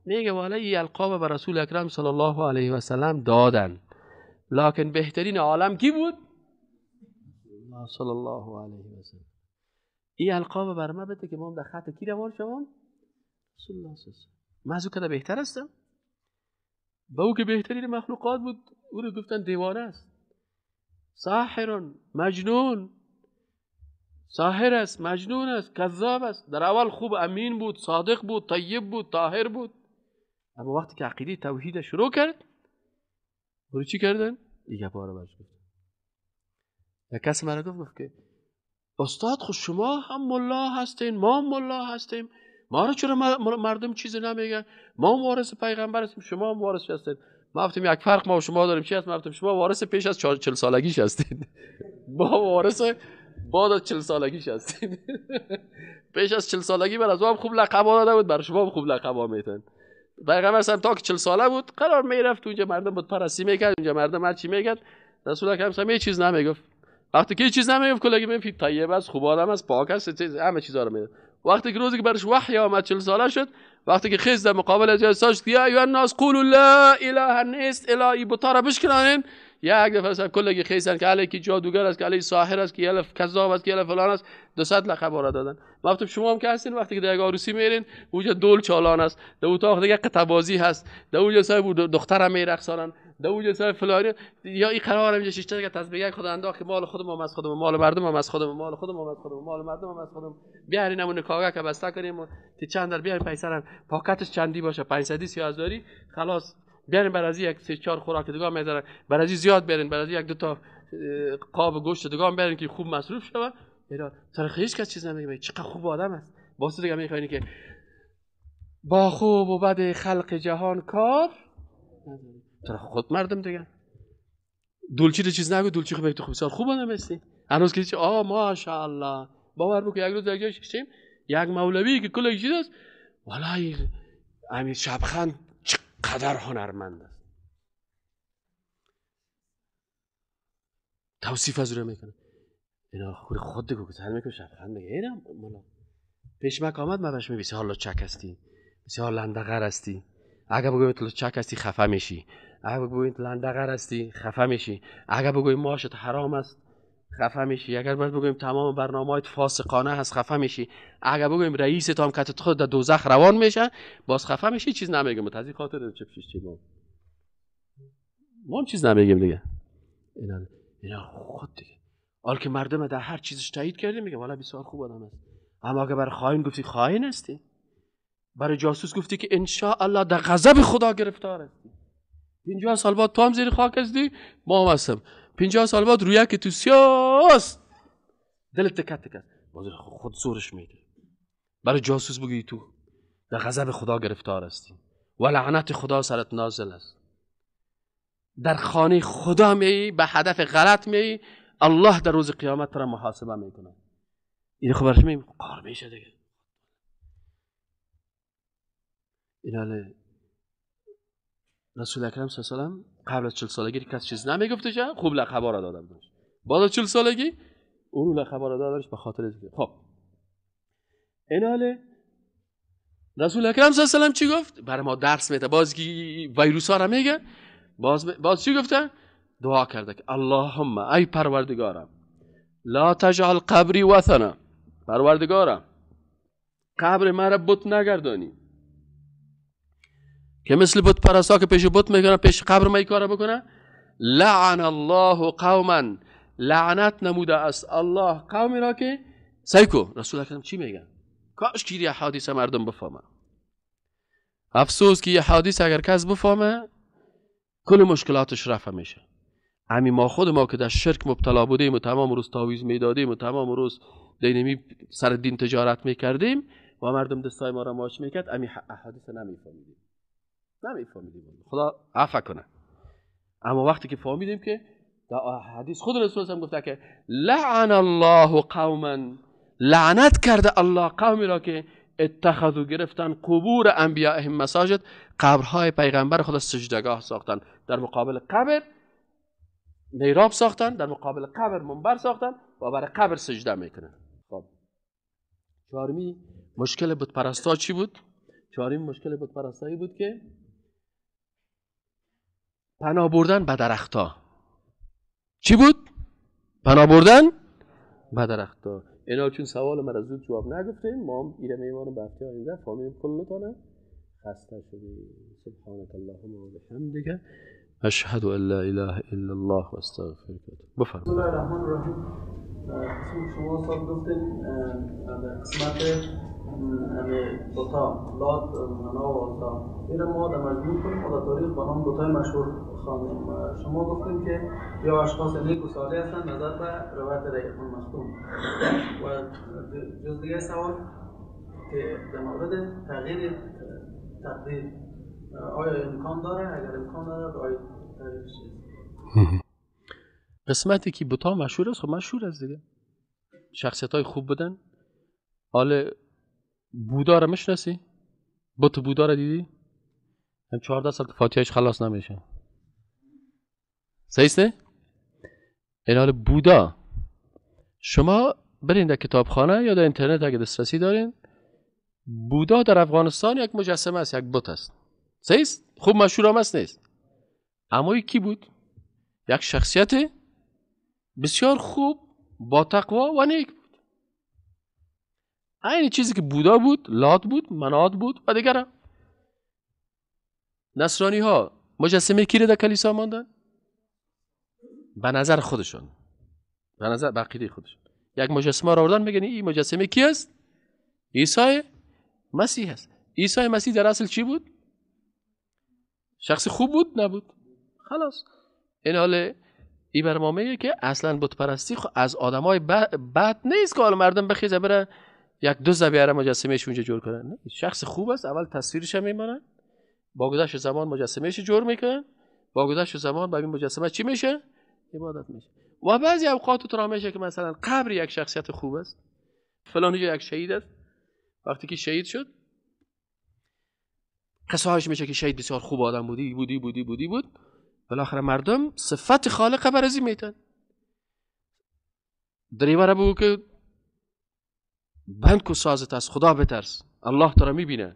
میگه والا این القاب به رسول اکرم صلی الله علیه و سلم دادن، لکن بهترین عالم کی بود؟ الله صلی الله علیه و سلم. این القاب بر ما بده که ما در خط کی روان شوم؟ رسول الله صلی الله علیه و سلم. من از او کده بهتر هستم؟ با او که بهترین مخلوقات بود او رو گفتن دیوانه است، ساحر، مجنون، ساحر است، مجنون است، کذاب است. در اول خوب امین بود، صادق بود، طیب بود، طاهر بود، اما وقتی که عقیده توحید شروع کرد برو چی کردن؟ دیگه پاره برش گفت. یک کسی مرا گفت که استاد خود شما هم ملا هستین، ما هم ملا هستیم، ما رو چرا مردم چیزی نمیگن؟ ما هم وارث پیغمبر هستیم، شما هم وارث هستین. ما گفتیم یک فرق ما و شما داریم چی هست؟ ما گفتیم شما وارث پیش از 40 سالگیش هستین، ما وارث بعد از 40 سالگیش هستیم. پیش از 40 سالگی بر از ما هم خوب لقب داده بود، بر شما هم خوب لقب میتن. پیغمبر هم تا که 40 ساله بود قرار میرفت اونجا مردم بت پرستی میکرد، اونجا مردم هر چی میکرد، رسول اکرم هم هیچ چیز نمیگفت. وقتی که هیچ چیز نمیگفت کلگی میگفت طیب است، خوب آدم است، پاک است، همه چیزا رو میداد. وقتی که روزی که برش وحی آمد 40 ساله شد، وقتی که خیز در مقابل از جلساش یا ایها الناس قولوا لا اله نیست الا ای بتا را بشکنانین، یک دفعه صاحب کلگی خیزن که علی کی جادوگر است، که علی ساحر است، که علی کذاب است، که علی فلان است، 200 لقب را دادن. وقتی شما هم که هستین وقتی که در یک عروسی میرین اونجا دول چالان است، در اتاق دیگه قطبازی هست، در اونجا صاحب دخترم میرقصانن، در اونجا صاحب فلانی یا این قرار اینجا شش تا دیگه تسبیح خدا انداخت که مال خودم هم از خودم، مال مردم هم از خودم، مال خودم هم از خودم، مال مردم هم از خودم، بیارین همون کاغه که بسته کنیم و چند در بیارین پیسرم پاکتش چندی باشه 500 30,000 خلاص بیارین بر از یک 3 4 خوراک دیگه میذارن، بر از زیاد بیارین، بر از یک دو تا قاب گوشت دیگه بیارین که خوب مصروف شوه. اینا تاریخ هیچ کس چیز نمیگه، چقدر خوب آدم است. واسه دیگه میخواین که با خوب و بد خلق جهان کار نداری. تاریخ خود مردم دیگه دولچی رو چیز نگو، دولچی خوب تو خوب بسیار خوب آدم هستی. هنوز که آ ماشاءالله باور بکن یک روز یک جای ششتیم یک مولوی که کل چیز است، والله امیر شبخند چقدر هنرمند است، توصیف از رو میکنه. اینا خود دیگه که سر میکنه شبخند میگه اینا مولا پیش ما آمد، ما برش میگم بسیار لچک هستی، بسیار لندغر هستی، اگه بگویم تو لچک هستی خفه میشی، اگه بگویم تو لندغر هستی خفه میشی، اگه بگویم ماشت حرام است خفه میشی، اگر باید بگویم تمام برنامه‌هایت فاسقانه هست خفه میشی، اگر بگویم رئیس تام که خود در دوزخ روان میشه باز خفه میشی. چیز نمیگم از این خاطر چه پیش چی ما هم چیز نمیگیم دیگه. اینا خود دیگه حال که مردم در هر چیزش تایید کردیم میگم والا بسیار خوب آدم است، اما اگر برای خائن گفتی خائن هستی، برای جاسوس گفتی که ان شاء الله در غضب خدا گرفتار هستی، 50 سال بعد تو هم زیر خاک هستی ما هم هستم، 50 سال بعد رویه که تو سیاست دلت تکت تکت باز خود زورش میده. برای جاسوس بگی تو در غضب خدا گرفتار هستی و لعنت خدا سرت نازل است، در خانه خدا می به هدف غلط می، الله در روز قیامت را محاسبه میکنه. این خب برش می کار میشه دیگه. این رسول اکرم صلی الله علیه و سلم قبل از 40 سالگی کس چیز نمیگفتش، خوب لقب را داده بودش. بعد از 40 سالگی اون لقب را دادنش به خاطر اینکه خب این حاله رسول اکرم صلی الله علیه و سلم چی گفت؟ برای ما درس میده. باز ویروس ها را میگه، باز چی گفته؟ دعا کرده که اللهم ای پروردگارم لا تجعل قبری وثنا، پروردگارم قبر مرا بت نگردانی که مثل بت پرستا که پیش بت میکنه پیش قبر ما کار بکنه. لعن الله قوما، لعنت نموده است الله قومی را که سیکو. رسول اکرم چی میگن؟ کاش که یه حادثه مردم بفهمه. افسوس که یه حادثه اگر کس بفهمه کل مشکلاتش رفع میشه. همین ما خود ما که در شرک مبتلا بودیم و تمام روز تعویذ میدادیم و تمام روز دینمی سر دین تجارت میکردیم و مردم دستای ما را ماچ میکرد، همین احادیث نمیفهمیدیم. خدا عفو کنه. اما وقتی که فهمیدیم که در حدیث خود رسول هم گفته که لعن الله قوما، لعنت کرده الله قومی را که اتخذوا گرفتن قبور انبیائهم مساجد، قبرهای پیغمبر خود سجدگاه ساختن، در مقابل قبر میراب ساختن، در مقابل قبر منبر ساختن و برای قبر سجده میکنن. خب چهارمی مشکل بت پرستا چی بود؟ چهارمی مشکل بت پرستایی بود که پناه بردن به درختها. چی بود؟ پناه بردن به درختها. اینا چون سوال مرا زود جواب نگفتیم، ما هم ایره میمانم به هفته آینده فهمیدیم کلتانه خسته شدیم. سبحانك اللهم و بحمدک اشهد ان لا اله الا الله و استغفرک. بفرمایید. بسم الله الرحمن الرحیم. قسم شما استاد گفتین در قسمت بوتا لات منا و عزا، این ما در مجموع کنیم و در تاریخ با نام بوتای مشهور خواندیم. شما گفتیم که یا اشخاص نیک و صالح هستند نظر به روایت ریحان مختوم. و جز دیگه سوال که در مورد تغییر تقدیر آیا امکان داره؟ اگر امکان داره آیا تغییر چیست؟ قسمتی که بوتا مشهور است، خب مشهور است دیگه، شخصیت های خوب بودن. حالا بودا رو میشناسی؟ بت بودا رو دیدی؟ هم 14 سال فاتحهش خلاص نمیشه. صحیح است؟ این حال بودا شما برین در کتابخانه یا در اینترنت اگه دسترسی دارین، بودا در افغانستان یک مجسمه است، یک بت است. صحیح است؟ خوب مشهور هم است نیست. اما کی بود؟ یک شخصیت بسیار خوب با تقوا و نیک بود. این چیزی که بودا بود، لات بود، منات بود و دیگران. نصرانی ها مجسمه کی رو در کلیسا ماندن؟ به نظر خودشون، به نظر عقیده خودشون یک مجسمه را آوردن، میگن این مجسمه کی است؟ عیسی مسیح است. عیسی مسیح در اصل چی بود؟ شخص خوب بود؟ نبود. خلاص این حال این برنامه‌ایه که اصلا بت پرستی از آدمای بد نیست که حالا مردم بخیزه بره یک دو زبیره مجسمهش اونجا جور کنن. نه، شخص خوب است، اول تصویرش هم میمانن، با گذشت زمان مجسمهش جور میکنن، با گذشت زمان با این مجسمه چی میشه؟ عبادت میشه. و بعضی اوقات تو میشه که مثلا قبر یک شخصیت خوب است، فلانی یک شهید است، وقتی که شهید شد قصه هاش میشه که شهید بسیار خوب آدم بودی بودی بودی بودی بود، بالاخره مردم صفت خالق برازی میتن. دریوره بگو که بند کو سازت است، خدا بترس، الله تو را میبینه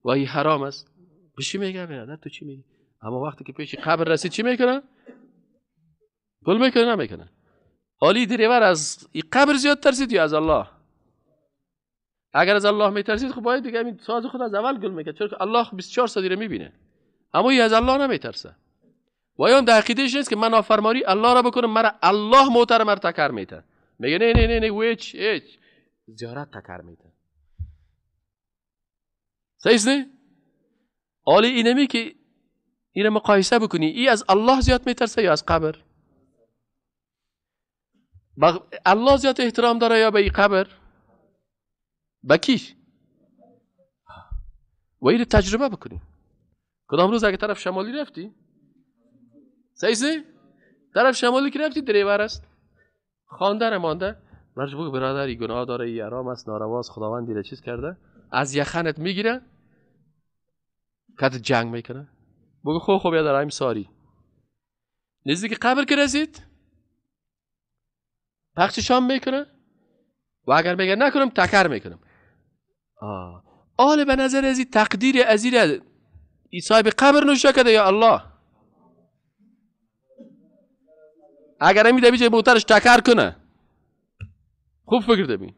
و این حرام است. بشی میگه برادر تو چی میگی؟ اما وقتی که پیش قبر رسید چی میکنه؟ گل میکنه نمیکنه؟ عالی دریور از این قبر زیاد ترسید یا از الله؟ اگر از الله میترسید خب باید دیگه این ساز خود از اول گل میکرد، چون که الله 24 ساعت رو میبینه. اما این از الله نمیترسه و یا هم در عقیدهش نیست که من نافرمانی الله را بکنم مرا الله محترم مرا تکر میته. میگه نه نه نه نه ویچ هیچ زیارت تکر میته. صحیح نه؟ حالا اینمی که این مقایسه بکنی، ای از الله زیاد میترسه یا از قبر؟ الله زیاد احترام داره یا به این قبر؟ به کیش؟ و این تجربه بکنی. کدام روز اگه طرف شمالی رفتی، صحیح؟ طرف شمالی که رفتی دریور است، خوانده نمانده، برش بگو برادر این گناه داره، این حرام است، نارواست، خداوند دیره چیز کرده، از یخنت میگیره کت جنگ میکنه، بگو خب خب یا در ساری. نزدیک قبر که رسید پخش شام میکنه و اگر میگه نکنم تکر میکنم. آله به نظر ازی تقدیر ازی ای صاحب قبر نوشته کرده یا الله؟ اگر امی دبیجه موترش تکر کنه، خوب فکر دبی،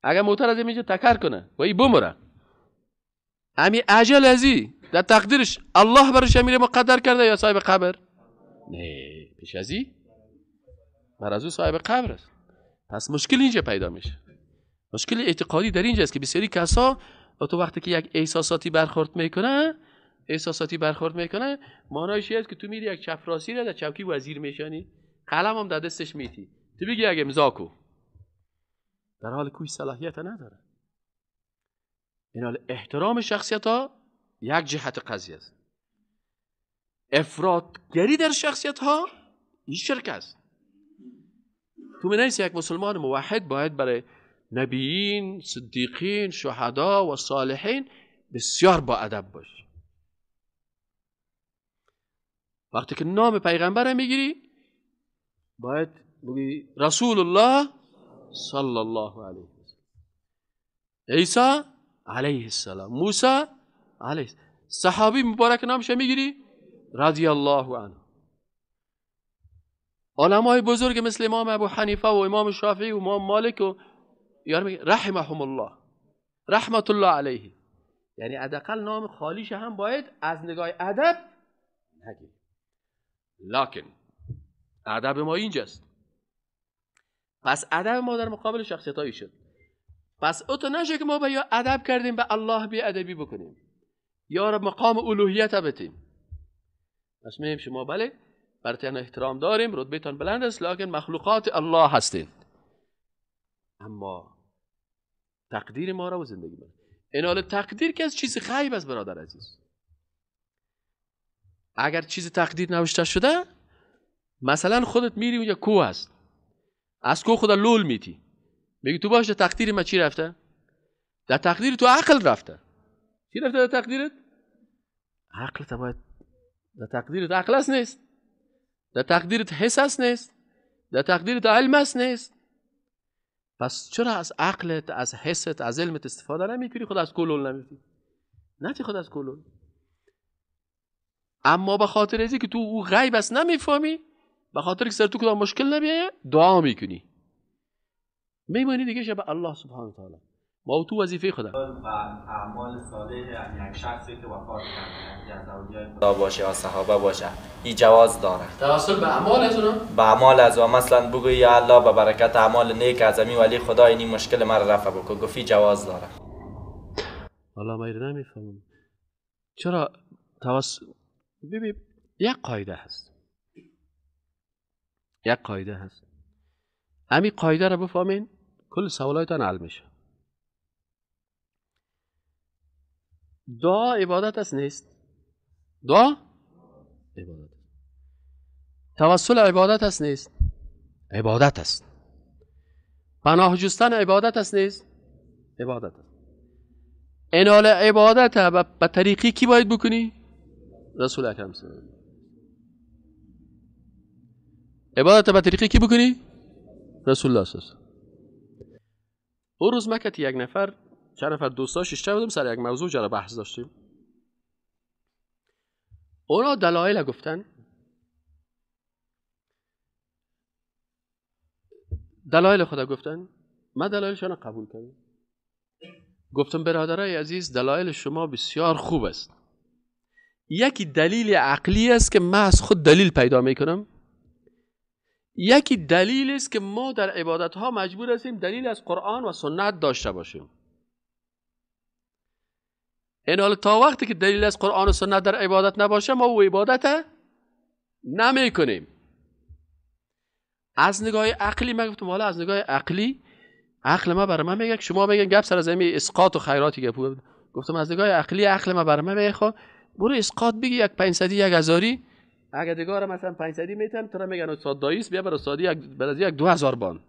اگر موتر از اینجا تکر کنه و ای بمره، امی عجل ازی در تقدیرش الله برش امیر مقدر کرده یا صاحب قبر؟ نه، پیش ازی بر از او صاحب قبر است. پس مشکل اینجا پیدا میشه. مشکل اعتقادی در اینجا است که بسیاری کسا تو وقتی که یک احساساتی برخورد میکنه، احساساتی برخورد میکنه، معنیش این است که تو میری یک چپ راستی را در چوکی وزیر میشانی، قلم هم در دستش میتی، تو بگی یک امضا کو، در حال کوی صلاحیت نداره. این حال احترام شخصیت ها یک جهت قضیه است، افراطگری در شخصیت ها این شرک است. تو منیس یک مسلمان موحد باید برای نبیین، صدیقین، شهدا و صالحین بسیار با ادب باشی. وقتی که نام پیغمبر میگیری باید بگی رسول الله صلی الله علیه وسلم، عیسی علیه السلام، موسی علیه السلام، صحابی مبارک نامش میگیری رضی الله عنه، علمای بزرگ مثل امام ابو حنیفه و امام شافعی و امام مالک و یار میگه رحمهم الله، رحمت الله علیه. یعنی حداقل نام خالیش هم باید از نگاه ادب نگیری. لکن ادب ما اینجاست. پس ادب ما در مقابل شخصیتایی شد. پس او تو نشه که ما به یا ادب کردیم به الله بی ادبی بکنیم یا رب مقام الوهیت بتیم. پس میگیم شما بله براتون احترام داریم، رتبهتان بلند است، لکن مخلوقات الله هستین، اما تقدیر ما را و زندگی ما این حال تقدیر که از چیز غیب است برادر عزیز. اگر چیز تقدیر نوشته شده، مثلا خودت میری اونجا کوه هست، از کوه خدا لول میتی، میگی تو باشه تقدیر ما چی رفته؟ در تقدیر تو عقل رفته. چی رفته در تقدیرت؟ عقل تا باید در تقدیرت عقل است نیست، در تقدیرت حس است نیست، در تقدیرت علم است نیست. پس چرا از عقلت، از حست، از علمت استفاده نمیکنی؟ خود از کوه لول نمیتی، نه خود از کوه لول. اما به خاطر ازی که تو او غیب است نمیفهمی، به خاطر که سر تو کدام مشکل نمیایه دعا میکنی، میمانی دیگه شب الله سبحانه و تعالی. ما تو وظیفه خدا و اعمال صالح، یعنی یک شخصی که وفات کرده، یعنی از اولیاء خدا باشه یا صحابه باشه، این جواز داره. توسل به اعمال از اونا، به اعمال از او، مثلا بگوی یا الله به برکت اعمال نیک از امی ولی خدا این مشکل مرا رفع بکن، گفتی جواز داره. والله من نمیفهمم چرا توسل. ببین یک قاعده هست، یک قاعده هست، همین قاعده رو بفهمین کل سوالایتان حل میشه. دعا عبادت است نیست؟ دعا عبادت است. توسل عبادت است نیست؟ عبادت است. پناه جستن عبادت است نیست؟ عبادت است. انال عبادت به طریقی کی باید بکنی؟ رسول اکرم صلی الله علیه و عبادت به طریقی کی بکنی؟ رسول الله صلی الله علیه و. اون روز مکه یک نفر، چند نفر دوستاش شیشته بودم سر یک موضوع جرا بحث داشتیم. اونا دلایل گفتن، دلایل خدا گفتن، من دلایلشان قبول کردم. گفتم برادرای عزیز دلایل شما بسیار خوب است. یکی دلیل عقلی است که من از خود دلیل پیدا میکنم، یکی دلیل است که ما در عبادت ها مجبور هستیم دلیل از قرآن و سنت داشته باشیم. این حال تا وقتی که دلیل از قرآن و سنت در عبادت نباشه ما او عبادت نمی کنیم. از نگاه عقلی من گفتم حالا از نگاه عقلی عقل ما برای من میگه که شما میگن گپ سر از همین اسقاط و خیراتی گپ. گفتم از نگاه عقلی عقل ما برای من میگه خب برو اسقاط بگی یک 500 یک هزاری، اگه دیگه مثلا 500 میتن تو را میگن استاد داییس بیا برای استادی یک برای یک 2000 بان.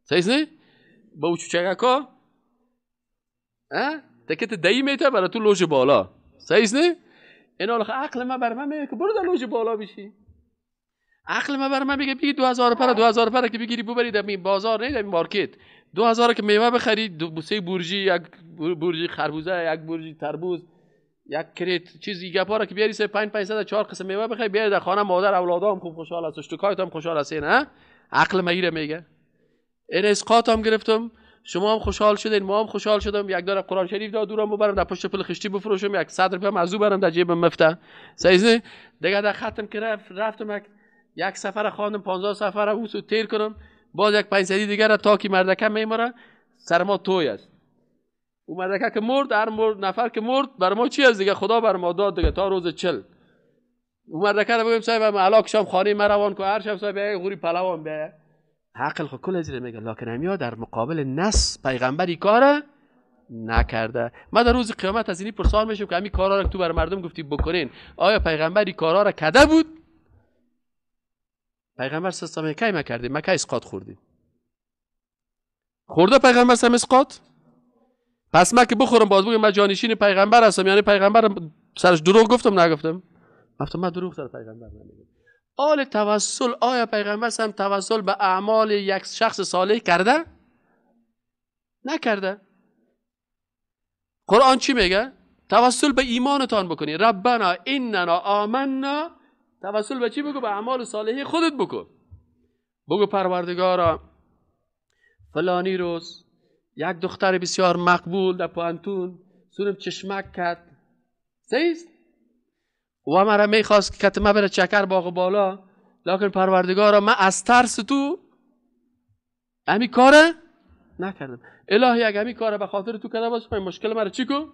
صحیح نه؟ با او چوچکا ها تکت دایی میته برای تو لوژ بالا. صحیح نه؟ این حالا عقل ما بر من میگه که برو در لوژ بالا بشی. عقل ما بر من میگه بگی 2000 پر 2000 پر که بگیری ببری در بازار، نه در مارکت 2000 که میوه بخری، دو سه برجی، یک برجی خربوزه، یک برجی تربوز، یک کریت چیزی گپا را که بیاری 3 5 500 4 قسم میوه بخری بیاری در خانه مادر اولادام خوب خوشحال است، اشتکایت هم خوشحال است. نه عقل ما ایره میگه. این اسقاط هم گرفتم، شما هم خوشحال شدین، ما هم خوشحال شدم. یک داره قرآن شریف داد دورم ببرم در پشت پل خشتی بفروشم، یک 100 روپیه از او برم در جیبم مفته. صحیح دیگه در ختم که رفتم یک سفر خواندم 15 سفر او سو تیر کنم، باز یک 500 دیگه را تا کی مردکه میمره سر ما توی است. او مردکه که مرد، هر مرد نفر که مرد بر ما چی است دیگه، خدا بر ما داد دیگه تا روز 40. او مردکه رو بگیم صاحب علاک شام خانه ما روان کو، هر شب صاحب یک غوری پهلوان بیه. عقل خود کل از میگه، لکن همیا در مقابل نص پیغمبری کار نکرده. ما در روز قیامت از اینی پرسان میشیم که همین کارا رو تو بر مردم گفتی بکنین، آیا پیغمبری کارا را کده بود؟ پیغمبر صلی الله علیه و کی کردیم؟ ما کی اسقاط خوردیم؟ خورده پیغمبر صلی اسقاط؟ پس ما که بخورم باز بگم من جانشین پیغمبر هستم، یعنی پیغمبر سرش دروغ گفتم نگفتم؟ گفتم من دروغ سر پیغمبر نمیگم. آل توسل، آیا پیغمبر صلی توسل به اعمال یک شخص صالح کرده؟ نکرده. قرآن چی میگه؟ توسل به ایمانتان بکنی. ربنا اننا آمنا. توسل به چی بگو؟ به اعمال صالح خودت بکن. بگو پروردگارا فلانی روز یک دختر بسیار مقبول در پوانتون سونم چشمک کرد، صحیح؟ و مرا میخواست که کتمه بره چکر باغ بالا، لکن پروردگارا من از ترس تو امی کاره نکردم. الهی اگه امی کاره به خاطر تو کرده باشه مشکل مرا چی کن؟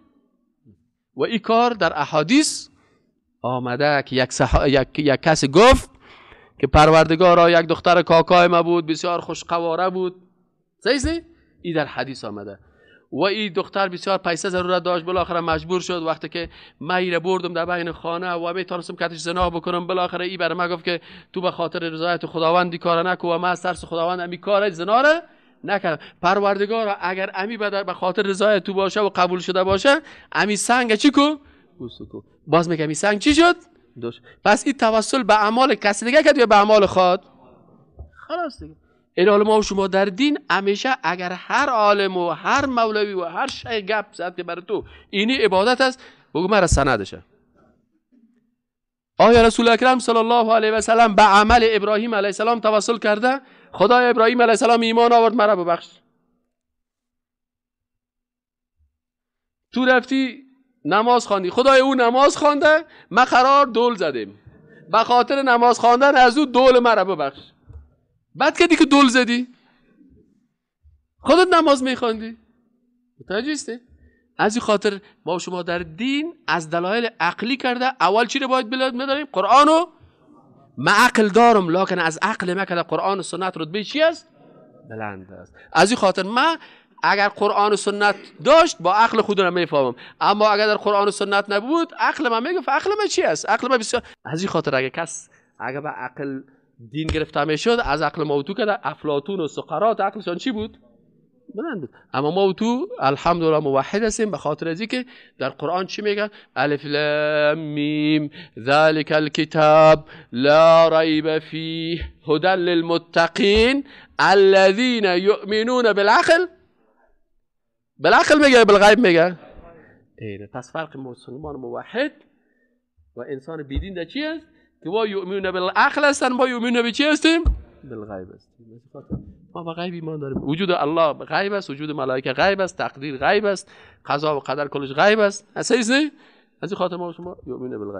و این کار در احادیث آمده که یک کسی گفت که پروردگارا یک دختر کاکای ما بود، بسیار خوشقواره بود، صحیح؟ این در حدیث آمده. و این دختر بسیار پیسه ضرورت داشت، بالاخره مجبور شد وقتی که من ایره بردم در بین خانه و میتونستم کتش زنا بکنم، بالاخره ای برای من گفت که تو به خاطر رضایت خداوند کار نکو و من از ترس خداوند امی کار زنا را نکردم. پروردگارا اگر امی به خاطر رضایت تو باشه و قبول شده باشه، امی سنگ چی کو؟ بوسو کو. باز میگم این سنگ چی شد؟ دوش. پس این توسل به اعمال کسی دیگه کرد یا به اعمال خود؟ خلاص دیگه. این ما و شما در دین همیشه اگر هر عالم و هر مولوی و هر شی گپ زد که برای تو اینی عبادت است، بگو مرا سندشه. آیا رسول اکرم صلی الله علیه و سلم به عمل ابراهیم علیه السلام توسل کرده؟ خدای ابراهیم علیه السلام ایمان آورد مرا ببخش. تو رفتی نماز خواندی، خدای او نماز خوانده، ما قرار دول زدیم، به خاطر نماز خواندن از او دول مرا ببخش. بعد که دیگه دول زدی خودت نماز میخواندی. متوجه هستی؟ از این خاطر ما شما در دین از دلایل عقلی کرده اول چی رو باید بداریم؟ قرآنو. ما عقل دارم، لکن از عقل ما که قرآن و سنت رتبه چی است؟ بلند است. از این خاطر ما اگر قرآن و سنت داشت با عقل خود رو میفهمم، اما اگر در قرآن و سنت نبود عقل ما میگفت عقل ما چی است؟ عقل ما بسیار. از این خاطر اگر کس اگر به عقل دین گرفته میشد از عقل ما و تو که افلاطون و سقراط عقلشان چی بود؟ بلند بود. اما ما و تو الحمدلله موحد هستیم، به خاطر از اینکه در قرآن چی میگه؟ الف لام میم ذلک الکتاب لا ریب فیه هدى للمتقین الذین یؤمنون بالعقل. بالعقل میگه بالغیب میگه؟ اینه. پس فرق مسلمان موحد و انسان بیدین در چی است؟ که ما یؤمنون بالعقل هستن، ما یؤمنون به چی هستیم؟ بالغیب هستیم. ما به غیب ایمان داریم. وجود الله غیب است، وجود ملائکه غیب است، تقدیر غیب است، قضا و قدر کلش غیب است. اصلا نه؟ از این خاطر ما شما یؤمنون بالغیب.